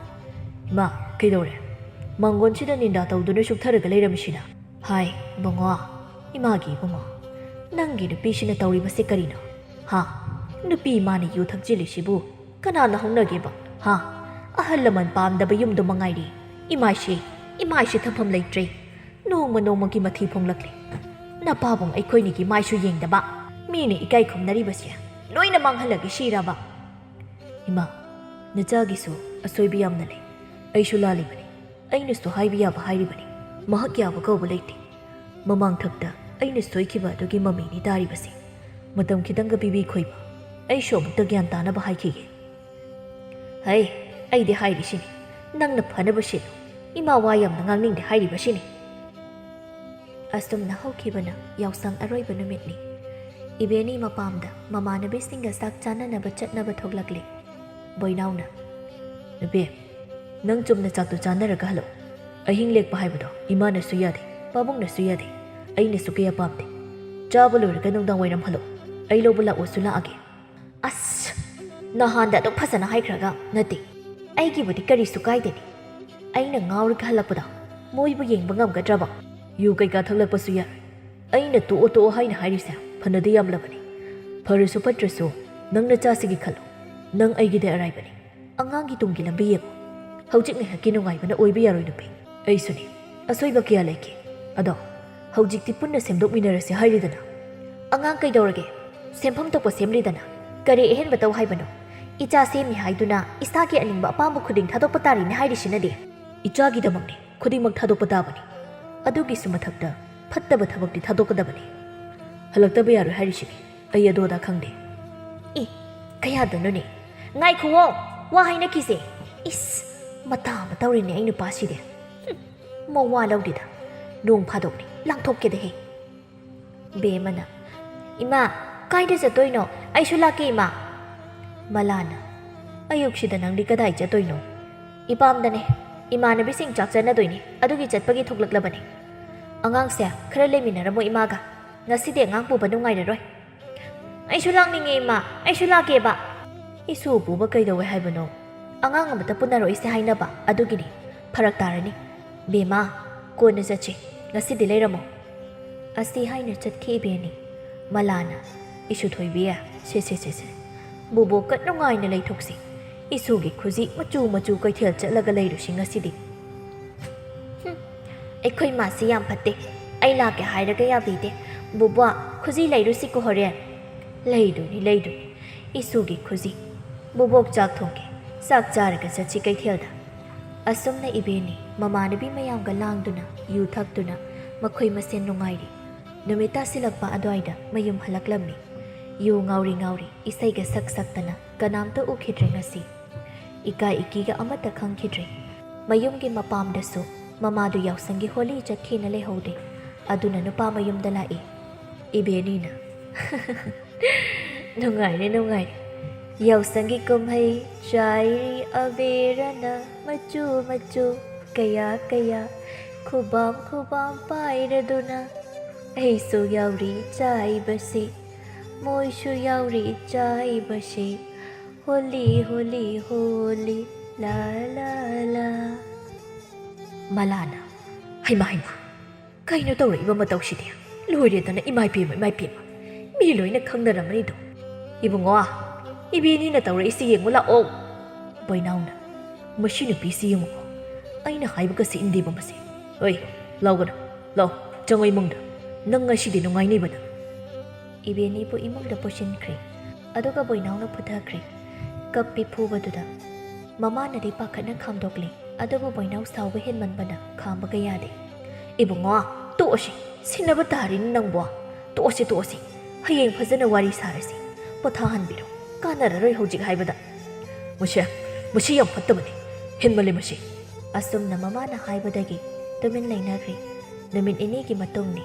"ꯏꯃꯥ, ꯀꯩꯗꯧꯔꯦ? ꯃꯥꯡꯒꯣꯟꯁꯤꯗ ꯅꯤꯟꯗꯥ ꯇꯧꯗꯨꯅ ꯁꯨꯛꯊꯔꯒ ꯂꯩꯔꯝꯃꯤꯁꯤꯅ?" "ꯍꯥꯏ, ꯕꯨꯡꯉꯣ, ꯏꯃꯥꯒꯤ ꯏꯕꯨꯡꯉꯣ, ꯅꯪꯒꯤ ꯅꯨꯄꯤꯁꯤꯅ ꯇꯧꯔꯤꯕꯁꯦ ꯀꯔꯤꯅꯣ? ꯍꯥ? ꯅꯨꯄꯤ ꯃꯥꯅ ꯌꯨ ꯊꯛꯆꯤꯜꯂꯤꯁꯤꯕꯨ ꯀꯅꯥꯅ ꯍꯧꯅꯒꯦꯕ? ꯍꯥ? ꯑꯍꯜ ꯂꯃꯟ ꯄꯥꯝꯗꯕ ꯌꯨꯝꯗꯣ ꯃꯉꯥꯏꯔꯦ꯫ ꯏꯃꯥꯏꯁꯦ, ꯏꯃꯥꯏꯁꯦ ꯊꯝꯐꯝ ꯂꯩꯇ꯭ꯔꯦ꯫ ꯅꯣꯡꯃ ꯅꯣꯡꯃꯒꯤ ꯃꯊꯤ ꯐꯣꯡꯂꯛꯂꯦ꯫ ꯅꯄꯥꯕꯨꯡ ꯑꯩꯈꯣꯏꯅꯤꯒꯤ ꯃꯥꯏꯁꯨ ꯌꯦꯡꯗꯕ, ꯃꯤꯅ ꯏꯀꯥꯏ ꯈꯨꯝꯅꯔꯤꯕꯁꯦ ꯂꯣꯏꯅ ꯃꯥꯡꯍꯜꯂꯒꯦ ꯁꯤꯔꯕ?" "ꯏꯃꯥ, ꯅꯆꯥꯒꯤꯁꯨ ꯑꯁꯣꯏꯕ ꯌꯥꯝꯅ ꯂꯩ꯫ ꯑꯩꯁꯨ ꯂꯥꯜꯂꯤꯕꯅꯤ꯫ ꯑꯩꯅꯁꯨ ꯍꯥꯏꯕ ꯌꯥꯕ ꯍꯥꯏꯔꯤꯕꯅꯤ꯫ ꯃꯍꯥꯛ ꯌꯥꯕ ꯀꯧꯕ ꯂꯩꯇꯦ꯫ ꯃꯃꯥꯡꯊꯛꯇ ꯑꯩꯅ ꯁꯣꯏꯈꯤꯕ ꯑꯗꯨꯒꯤ ꯃꯃꯤꯅꯤ ꯇꯥꯔꯤꯕꯁꯦ꯫ ꯃꯇꯝ ꯈꯤꯇꯪꯒ ꯄꯤꯕꯤꯈꯣ ꯏꯃꯥ꯫ ꯑꯩꯁꯨ ꯑꯃꯨꯛꯇ ꯒ꯭ꯌꯥꯟ ꯇꯥꯅꯕ ꯍꯥꯏꯈꯤꯒꯦ꯫" "ꯍꯩ, ꯑꯩꯗꯤ ꯍꯥꯏꯔꯤꯁꯤꯅꯤ, ꯅꯪꯅ ꯐꯅꯕ ꯁꯤꯜꯂꯨ꯫ ꯏꯃꯥ ꯋꯥ ꯌꯥꯝꯅ ꯉꯥꯡꯅꯤꯡꯗꯦ ꯍꯥꯏꯔꯤꯕꯁꯤꯅꯤ꯫" ꯑꯁꯨꯝꯅ ꯍꯧꯈꯤꯕꯅ ꯌꯥꯎꯁꯪ ꯑꯔꯣꯏꯕ ꯅꯨꯃꯤꯠꯅꯤ꯫ ꯏꯕꯦꯟꯅꯤ ꯃꯄꯥꯝꯗ ꯃꯃꯥꯟꯅꯕꯤꯁꯤꯡꯒ ꯆꯥꯛ ꯆꯥꯅꯅꯕ ꯆꯠꯅꯕ ꯊꯣꯛꯂꯛꯂꯦ꯫ ꯕꯣꯏꯅꯥꯎꯅ, "ꯅꯨꯄꯤ, ꯅꯪ ꯆꯨꯝꯅ ꯆꯥꯛꯇꯨ ꯆꯥꯅꯔꯒ ꯍꯜꯂꯛꯎ꯫ ꯑꯍꯤꯡ ꯂꯦꯛꯄ ꯍꯥꯏꯕꯗꯣ ꯏꯃꯥꯅꯁꯨ ꯌꯥꯗꯦ, ꯄꯥꯕꯨꯡꯅꯁꯨ ꯌꯥꯗꯦ, ꯑꯩꯅꯁꯨ ꯀꯌꯥ ꯄꯥꯝꯗꯦ꯫ ꯆꯥꯕ ꯂꯣꯏꯔꯒ ꯅꯨꯡꯗꯥꯡ ꯋꯥꯏꯔꯝ ꯍꯜꯂꯛꯎ꯫ ꯑꯩ ꯂꯧꯕ ꯂꯥꯛꯑꯣꯁꯨ ꯂꯥꯛꯑꯒꯦ꯫" "ꯑꯁ! ꯅꯍꯥꯟꯗ ꯑꯗꯨꯛ ꯐꯖꯅ ꯍꯥꯏꯈ꯭ꯔꯒ?" "ꯅꯠꯇꯦ, ꯑꯩꯒꯤꯕꯨꯗꯤ ꯀꯔꯤꯁꯨ ꯀꯥꯏꯗꯦꯅꯦ꯫ ꯑꯩꯅ ꯉꯥꯎꯔꯒ ꯍꯜꯂꯛꯄꯗ ꯃꯣꯏꯕꯨ ꯌꯦꯡꯕ ꯉꯝꯒꯗ꯭ꯔꯕ?" "ꯌꯨ ꯀꯩꯀꯥ ꯊꯛꯂꯛꯄꯁꯨ ꯌꯥꯏ꯫ ꯑꯩꯅ ꯇꯣꯛꯑꯣ ꯇꯣꯛꯑꯣ ꯍꯥꯏꯅ ꯍꯥꯏꯔꯤꯁꯦ ꯐꯅꯗꯤ ꯌꯥꯝꯂꯕꯅꯤ꯫ ꯐꯔꯁꯨ ꯐꯠꯇ꯭ꯔꯁꯨ ꯅꯪ ꯅꯆꯥꯁꯤꯒꯤ ꯈꯜꯂꯨ꯫ ꯅꯪ ꯑꯩꯒꯤꯗꯤ ꯑꯔꯥꯏꯕꯅꯤ꯫ ꯑꯉꯥꯡꯒꯤ ꯇꯨꯡꯒꯤ ꯂꯝꯕꯤ ꯌꯦꯡꯉꯨ꯫ ꯍꯧꯖꯤꯛ ꯉꯥꯏꯍꯥꯛꯀꯤ ꯅꯨꯡꯉꯥꯏꯕꯅ ꯑꯣꯏꯕ ꯌꯥꯔꯣꯏ ꯅꯨꯄꯤ꯫ ꯑꯩꯁꯨꯅꯤ꯫ ꯑꯁꯣꯏꯕ ꯀꯌꯥ ꯂꯩꯒꯦ꯫ ꯑꯗꯣ ꯍꯧꯖꯤꯛꯇꯤ ꯄꯨꯟꯅ ꯁꯦꯝꯗꯣꯛꯃꯤꯟꯅꯔꯁꯤ ꯍꯥꯏꯔꯤꯗꯅ꯫ ꯑꯉꯥꯡ ꯀꯩꯗꯧꯔꯒꯦ? ꯁꯦꯝꯐꯝ ꯊꯣꯛꯄ ꯁꯦꯝꯂꯤꯗꯅ꯫ ꯀꯔꯤ ꯑꯍꯦꯟꯕ ꯇꯧ ꯍꯥꯏꯕꯅꯣ? ꯏꯆꯥ ꯁꯦꯝꯃꯤ ꯍꯥꯏꯗꯨꯅ ꯏꯁꯥꯒꯤ ꯑꯅꯤꯡꯕ ꯑꯄꯥꯝꯕ ꯈꯨꯗꯤꯡ ꯊꯥꯗꯣꯛꯄ ꯇꯥꯔꯤꯅꯦ ꯍꯥꯏꯔꯤꯁꯤꯅꯗꯤ꯫ ꯏꯆꯥꯒꯤꯗꯃꯛꯅꯤ ꯈꯨꯗꯤꯡꯃꯛ ꯊꯥꯗꯣꯛꯄ ꯇꯥꯕꯅꯤ꯫ ꯑꯗꯨꯒꯤꯁꯨ ꯃꯊꯛꯇ ꯐꯠꯇꯕ ꯊꯕꯛꯇꯤ ꯊꯥꯗꯣꯛꯀꯗꯕꯅꯤ꯫ ꯍꯜꯂꯛꯇꯕ ꯌꯥꯔꯣꯏ ꯍꯥꯏꯔꯤꯁꯤꯅꯤ꯫ ꯑꯩ ꯑꯗꯨ ꯑꯗꯥ ꯈꯪꯗꯦ꯫ ꯑꯦ, ꯀꯌꯥꯗꯅꯣꯅꯦ? ꯉꯥꯏꯈꯨꯋꯣ, ꯋꯥ ꯍꯥꯏꯅꯈꯤꯁꯦ꯫ ꯏꯁ, ꯃꯇꯥ ꯑꯃ ꯇꯧꯔꯤꯅꯦ ꯑꯩ ꯅꯨꯄꯥꯁꯤꯗꯤ꯫ ꯍꯨꯝ, ꯃꯋꯥ ꯂꯧꯗꯦꯗ꯫ ꯅꯣꯡ ꯐꯥꯗꯣꯛꯅꯤ, ꯂꯥꯡꯊꯣꯛꯀꯦꯗꯍꯦ꯫ ꯕꯦꯝꯃꯅ, "ꯏꯃꯥ, ꯀꯥꯏꯗ ꯆꯠꯇꯣꯏꯅꯣ? ꯑꯩꯁꯨ ꯂꯥꯛꯀꯦ, ꯏꯃꯥ꯫" ꯃꯂꯥꯅ, "ꯑꯌꯨꯛꯁꯤꯗ ꯅꯪꯗꯤ ꯀꯗꯥꯏ ꯆꯠꯇꯣꯏꯅꯣ?" "ꯏꯄꯥꯝꯗꯅꯦ꯫ ꯏꯃꯥꯟꯅꯕꯤꯁꯤꯡ ꯆꯥꯛ ꯆꯠꯅꯗꯣꯏꯅꯦ, ꯑꯗꯨꯒꯤ ꯆꯠꯄꯒꯤ ꯊꯣꯛꯂꯛꯂꯕꯅꯦ꯫ ꯑꯉꯥꯡꯁꯦ ꯈꯔ ꯂꯩꯃꯤꯟꯅꯔꯝꯃꯣ ꯏꯃꯥꯒ꯫ ꯉꯁꯤꯗꯤ ꯑꯉꯥꯡ ꯄꯨꯕ ꯅꯨꯡꯉꯥꯏꯔꯔꯣꯏ꯫" "ꯑꯩꯁꯨ ꯂꯥꯛꯅꯤꯡꯉꯦ, ꯏꯃꯥ꯫ ꯑꯩꯁꯨ ꯂꯥꯛꯀꯦꯕ꯫" "ꯏꯁꯨ ꯄꯨꯕ ꯀꯩꯗꯧꯋꯦ ꯍꯥꯏꯕꯅꯣ? ꯑꯉꯥꯡ ꯑꯃꯇ ꯄꯨꯟꯅꯔꯣꯏꯁꯦ ꯍꯥꯏꯅꯕ ꯑꯗꯨꯒꯤꯅꯤ꯫ ꯐꯔꯛ ꯇꯥꯔꯅꯤ꯫ ꯕꯦꯝꯃ, ꯀꯣꯟꯅ ꯆꯠꯁꯤ꯫ ꯉꯁꯤꯗꯤ ꯂꯩꯔꯝꯃꯣ꯫" ꯑꯁꯤ ꯍꯥꯏꯅ ꯆꯠꯈꯤ ꯏꯕꯦꯟꯅꯤ꯫ ꯃꯂꯥꯅ, "ꯏꯁꯨ ꯊꯣꯏꯕꯤ, ꯁꯦ, ꯁꯦ, ꯁꯦ, ꯁꯦ꯫ ꯕꯣꯕꯣꯛꯀ ꯅꯨꯡꯉꯥꯏꯅ ꯂꯩꯊꯣꯛꯁꯤ꯫ ꯏꯁꯨꯒꯤ ꯈꯨꯖꯤ ꯃꯆꯨ ꯃꯆꯨ ꯀꯩꯊꯦꯜ ꯆꯠꯂꯒ ꯂꯩꯔꯨꯁꯤ ꯉꯁꯤꯗꯤ꯫" "ꯍꯨꯝ, ꯑꯩꯈꯣꯏ ꯃꯥꯁꯤ ꯌꯥꯝ ꯐꯠꯇꯦ꯫ ꯑꯩ ꯂꯥꯛꯀꯦ ꯍꯥꯏꯔꯒ ꯌꯥꯕꯤꯗꯦ꯫ ꯕꯣꯕꯣꯛ, ꯈꯨꯖꯤ ꯂꯩꯔꯨꯁꯤꯀꯣ ꯍꯣꯔꯦꯟ꯫" "ꯂꯩꯗꯣꯏꯅꯤ, ꯂꯩꯗꯣꯏꯅꯤ꯫ ꯏꯁꯨꯒꯤ ꯈꯨꯖꯤ꯫ ꯕꯣꯕꯣꯛ ꯆꯥꯛ ꯊꯣꯡꯒꯦ꯫ ꯆꯥꯛ ꯆꯥꯔꯒ ꯆꯠꯁꯤ ꯀꯩꯊꯦꯜꯗ꯫" ꯑꯁꯨꯝꯅ ꯏꯕꯦꯟꯅꯤ ꯃꯃꯥꯟꯅꯕꯤ ꯃꯌꯥꯝꯒ ꯂꯥꯡꯗꯨꯅ, ꯌꯨ ꯊꯛꯇꯨꯅ ꯃꯈꯣꯏ ꯃꯁꯦꯟ ꯅꯨꯡꯉꯥꯏꯔꯤ꯫ ꯅꯨꯃꯤꯠ ꯇꯥꯁꯤꯜꯂꯛꯄ ꯑꯗꯨꯋꯥꯏꯗ ꯃꯌꯨꯝ ꯍꯜꯂꯛꯂꯝꯃꯤ꯫ ꯌꯨ ꯉꯥꯎꯔꯤ ꯉꯥꯎꯔꯤ ꯏꯁꯩꯒ ꯁꯛ ꯁꯛꯇꯅ ꯀꯅꯥꯝꯇ ꯎꯈꯤꯗ꯭ꯔꯦ ꯉꯁꯤ꯫ ꯏꯀꯥꯏ ꯏꯀꯤꯒ ꯑꯃꯠꯇ ꯈꯪꯈꯤꯗ꯭ꯔꯦ꯫ ꯃꯌꯨꯝꯒꯤ ꯃꯄꯥꯝꯗꯁꯨ ꯃꯃꯥꯗꯨ ꯌꯥꯎꯁꯪꯒꯤ ꯍꯣꯂꯤ ꯆꯠꯈꯤꯅ ꯂꯩꯍꯧꯗꯦ꯫ ꯑꯗꯨꯅ ꯅꯨꯄꯥ ꯃꯌꯨꯝꯗ ꯂꯥꯛꯏ꯫ ꯏꯕꯦꯟꯅꯤꯅ, "ꯅꯨꯡꯉꯥꯏꯔꯦ, ꯅꯨꯡꯉꯥꯏꯔꯦ꯫ ꯌꯥꯎꯁꯪꯒꯤ ꯀꯨꯝꯍꯩ ꯆꯥꯏꯔꯤ ꯑꯕꯦꯔꯅ ꯃꯆꯨ ꯃꯆꯨ ꯀꯌꯥ ꯀꯌꯥ, ꯈꯨꯕꯥꯝ ꯈꯨꯕꯥꯝ ꯄꯥꯏꯔꯗꯨꯅ꯫ ꯑꯩꯁꯨ ꯌꯥꯎꯔꯤ ꯆꯥꯏꯕꯁꯤ, ꯃꯣꯏꯁꯨ ꯌꯥꯎꯔꯤ ꯆꯥꯏꯕꯁꯤ, ꯍꯣꯂꯤ ꯍꯣꯂꯤ ꯍꯣꯂꯤ, ꯂꯥ ꯂꯥ ꯂꯥ꯫" ꯃꯂꯥꯅ, "ꯍꯩꯃꯥ, ꯍꯩꯃꯥ, ꯀꯩꯅꯣ ꯇꯧꯔꯛꯏꯕ ꯃꯇꯧꯁꯤꯗꯤ? ꯂꯣꯏꯔꯦꯗꯅ, ꯏꯃꯥꯏ ꯄꯦꯝꯃ, ꯏꯃꯥꯏ ꯄꯦꯝꯃ꯫ ꯃꯤ ꯂꯣꯏꯅ ꯈꯪꯅꯔꯝꯃꯅꯤꯗꯣ꯫ ꯏꯕꯨꯡꯉꯣ, ꯏꯕꯦꯅꯤꯅ ꯇꯧꯔꯛꯏꯁꯤ ꯌꯦꯡꯉꯨ ꯂꯥꯛꯑꯣ꯫" ꯕꯣꯏꯅꯥꯎꯅ, "ꯃꯁꯤ ꯅꯨꯄꯤꯁꯤ ꯌꯦꯡꯉꯨꯀꯣ꯫ ꯑꯩꯅ ꯍꯥꯏꯕꯒꯁꯤ ꯏꯟꯗꯦꯕ ꯃꯁꯤ꯫ ꯍꯣꯏ, ꯂꯥꯎꯒꯅꯨ꯫ ꯂꯥꯎ, ꯆꯪꯉꯣ ꯏꯃꯨꯡꯗ꯫ ꯅꯪ ꯉꯁꯤꯗꯤ ꯅꯨꯡꯉꯥꯏꯅꯤꯕ ꯅꯪ꯫" ꯏꯕꯦꯅꯤꯕꯨ ꯏꯃꯨꯡꯗ ꯄꯨꯁꯤꯟꯈ꯭ꯔꯦ꯫ ꯑꯗꯨꯒ ꯕꯣꯏꯅꯥꯎꯅ ꯐꯨꯊꯈ꯭ꯔꯦ꯫ ꯀꯞꯄꯤ ꯐꯨꯕꯗꯨꯗ ꯃꯃꯥꯅꯗꯤ ꯄꯥꯈꯠꯅ ꯈꯥꯝꯗꯣꯛꯂꯦ, ꯑꯗꯨꯕꯨ ꯕꯣꯏꯅꯥꯎ ꯁꯥꯎꯕ ꯍꯦꯟꯃꯟꯕꯅ ꯈꯥꯝꯕꯒ ꯌꯥꯗꯦ꯫ "ꯏꯕꯨꯡꯉꯣ, ꯇꯣꯛꯑꯁꯤ, ꯁꯤꯟꯅꯕ ꯇꯥꯔꯤꯅꯤ ꯅꯪꯕꯣ꯫ ꯇꯣꯛꯑꯁꯤ, ꯇꯣꯛꯑꯁꯤ, ꯍꯌꯦꯡ ꯐꯖꯅ ꯋꯥꯔꯤ ꯁꯥꯔꯁꯤ꯫ ꯄꯣꯊꯥꯍꯟꯕꯤꯔꯣ, ꯀꯥꯟꯅꯔꯔꯣꯏ ꯍꯧꯖꯤꯛ ꯍꯥꯏꯕꯗ꯫ ꯃꯁꯤ, ꯃꯁꯤ ꯌꯥꯝ ꯐꯠꯇꯕꯅꯤ, ꯍꯦꯟꯃꯜꯂꯦ ꯃꯁꯤ"꯫ ꯑꯁꯨꯝꯅ ꯃꯃꯥꯅ ꯍꯥꯏꯕꯗꯒꯤ ꯇꯨꯃꯤꯟ ꯂꯩꯅꯈ꯭ꯔꯦ꯫ ꯅꯨꯃꯤꯠ ꯅꯤꯅꯤꯒꯤ ꯃꯇꯨꯡꯅꯤ꯫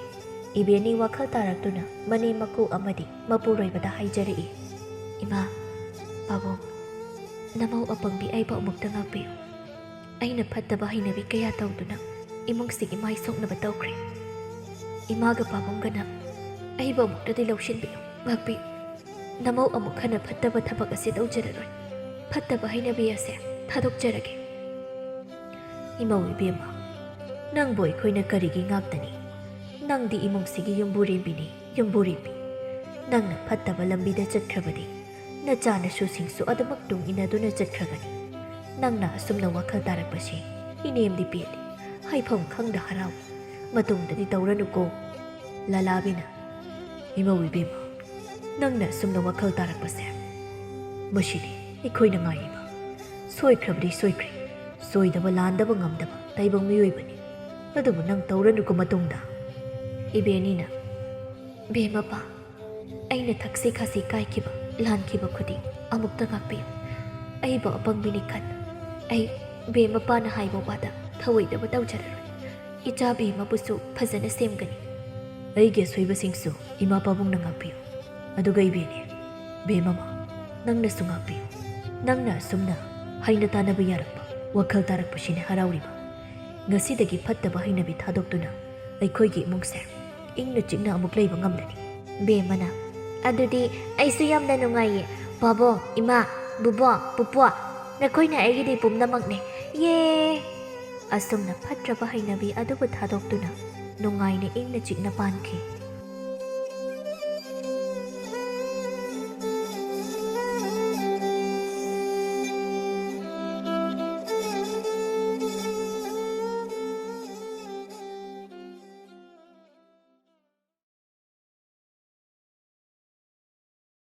ꯏꯕꯦꯅꯤ ꯋꯥꯈꯜ ꯇꯥꯔꯛꯇꯨꯅ ꯃꯅꯦꯝ ꯃꯀꯨ ꯑꯃꯗꯤ ꯃꯄꯨꯔꯣꯏꯕꯗ ꯍꯥꯏꯖꯔꯛꯏ, "ꯏꯃꯥ, ꯄꯥꯕꯨꯡ, ꯅꯃꯧ ꯑꯄꯪꯕꯤ ꯑꯩꯕꯨ ꯑꯃꯨꯛꯇ ꯉꯥꯛꯄꯤꯌꯨ꯫ ꯑꯩꯅ ꯐꯠꯇꯕ ꯍꯩꯅꯕꯤ ꯀꯌꯥ ꯇꯧꯗꯨꯅ ꯏꯃꯨꯡꯁꯤꯒꯤ ꯃꯥꯏ ꯁꯣꯛꯅꯕ ꯇꯧꯈ꯭ꯔꯦ꯫ ꯏꯃꯥꯒ ꯄꯥꯕꯨꯡꯒꯅ ꯑꯩꯕꯨ ꯑꯃꯨꯛꯇꯗꯤ ꯂꯧꯁꯤꯟꯕꯤꯌꯨ, ꯉꯥꯛꯄꯤꯌꯨ꯫ ꯅꯃꯧ ꯑꯃꯨꯛ ꯍꯟꯅ ꯐꯠꯇꯕ ꯊꯕꯛ ꯑꯁꯤ ꯇꯧꯖꯔꯔꯣꯏ꯫ ꯐꯠꯇꯕ ꯍꯩꯅꯕꯤ ꯑꯁꯦ ꯊꯥꯗꯣꯛꯆꯔꯒꯦ"꯫ "ꯏꯃꯧ ꯏꯕꯦꯝꯃ, ꯅꯪꯕꯨ ꯑꯩꯈꯣꯏꯅ ꯀꯔꯤꯒꯤ ꯉꯥꯛꯇꯅꯤ? ꯅꯪꯗꯤ ꯏꯃꯨꯡꯁꯤꯒꯤ ꯌꯨꯝꯕꯨꯔꯦꯝꯕꯤꯅꯤ, ꯌꯨꯝꯕꯨꯔꯦꯝꯕꯤ꯫ ꯅꯪꯅ ꯐꯠꯇꯕ ꯂꯝꯕꯤꯗ ꯆꯠꯈ꯭ꯔꯕꯗꯤ ꯅꯆꯥ ꯅꯁꯨꯁꯤꯡꯁꯨ ꯑꯗꯨꯃꯛ ꯇꯨꯡ ꯏꯟꯅꯗꯨꯅ ꯆꯠꯈ꯭ꯔꯒꯅꯤ꯫ ꯅꯪꯅ ꯑꯁꯨꯝꯅ ꯋꯥꯈꯜ ꯇꯥꯔꯛꯄꯁꯦ ꯏꯅꯦꯝꯗꯤ ꯄꯦꯜꯂꯤ, ꯍꯥꯏꯐꯝ ꯈꯪꯗ ꯍꯔꯥꯎꯏ꯫ ꯃꯇꯨꯡꯗꯗꯤ ꯇꯧꯔꯅꯨꯀꯣ"꯫ ꯂꯂꯥꯕꯤꯅ, "ꯏꯃꯧ ꯏꯕꯦꯝꯃ, ꯅꯪꯅ ꯑꯁꯨꯝꯅ ꯋꯥꯈꯜ ꯇꯥꯔꯛꯄꯁꯦ, ꯃꯁꯤꯗꯤ ꯑꯩꯈꯣꯏꯅ ꯉꯥꯏꯔꯤꯕ꯫ ꯁꯣꯏꯈ꯭ꯔꯕꯗꯤ ꯁꯣꯏꯈ꯭ꯔꯦ, ꯁꯣꯏꯗꯕ ꯂꯥꯟꯗꯕ ꯉꯝꯗꯕ ꯇꯥꯏꯕꯪ ꯃꯤꯑꯣꯏꯕꯅꯤ꯫ ꯑꯗꯨꯕꯨ ꯅꯪ ꯇꯧꯔꯅꯨꯀꯣ ꯃꯇꯨꯡꯗ"꯫ ꯏꯕꯦꯅꯤꯅ, "ꯕꯦꯝꯃꯄꯥ, ꯑꯩꯅ ꯊꯛꯁꯤ ꯈꯥꯁꯤ ꯀꯥꯏꯈꯤꯕ, ꯂꯥꯟꯈꯤꯕ ꯈꯨꯗꯤꯡ ꯑꯃꯨꯛꯇ ꯉꯥꯛꯄꯤꯌꯨ꯫ ꯑꯩꯕꯨ ꯑꯄꯪꯕꯤꯅꯤ ꯈꯟ ꯑꯩ ꯕꯦꯝꯃꯄꯥꯅ ꯍꯥꯏꯕ ꯋꯥꯗ ꯊꯧꯑꯣꯏꯗꯕ ꯇꯧꯖꯔꯔꯣꯏ꯫ ꯏꯆꯥ ꯕꯦꯝꯃꯕꯨꯁꯨ ꯐꯖꯅ ꯁꯦꯝꯒꯅꯤ꯫ ꯑꯩꯒꯤ ꯑꯁꯣꯏꯕꯁꯤꯡꯁꯨ ꯏꯃꯥ ꯄꯥꯕꯨꯡꯅ ꯉꯥꯛꯄꯤꯌꯨ꯫ ꯑꯗꯨꯒ ꯏꯕꯦꯅꯦ, ꯕꯦꯝꯃꯃ, ꯅꯪꯅꯁꯨ ꯉꯥꯛꯄꯤꯌꯨ꯫ ꯅꯪꯅ ꯑꯁꯨꯝꯅ ꯍꯩꯅ ꯇꯥꯅꯕ ꯌꯥꯔꯛꯄ, ꯋꯥꯈꯜ ꯇꯥꯔꯛꯄꯁꯤꯅ ꯍꯔꯥꯎꯔꯤꯕ꯫ ꯉꯁꯤꯗꯒꯤ ꯐꯠꯇꯕ ꯍꯩꯅꯕꯤ ꯊꯥꯗꯣꯛꯇꯨꯅ ꯑꯩꯈꯣꯏꯒꯤ ꯏꯃꯨꯡꯁꯦ ꯏꯪꯅ ꯆꯤꯛꯅ ꯑꯃꯨꯛ ꯂꯩꯕ ꯉꯝꯂꯅꯤ"꯫ ꯕꯦꯝꯃꯅ, "ꯑꯗꯨꯗꯤ ꯑꯩꯁꯨ ꯌꯥꯝꯅ ꯅꯨꯡꯉꯥꯏꯌꯦ꯫ ꯄꯥꯕꯨꯡ, ꯏꯃꯥ, ꯕꯨꯕꯣꯛ, ꯄꯨꯄꯨ, ꯅꯈꯣꯏꯅ ꯑꯩꯒꯤꯗꯤ ꯄꯨꯝꯅꯃꯛꯅꯦ꯫ ꯌꯦ!" ꯑꯁꯨꯝꯅ ꯐꯠꯇ꯭ꯔꯕ ꯍꯩꯅꯕꯤ ꯑꯗꯨꯕꯨ ꯊꯥꯗꯣꯛꯇꯨꯅ ꯅꯨꯡꯉꯥꯏꯅ ꯏꯪꯅ ꯆꯤꯛꯅ ꯄꯥꯟꯈꯤ꯫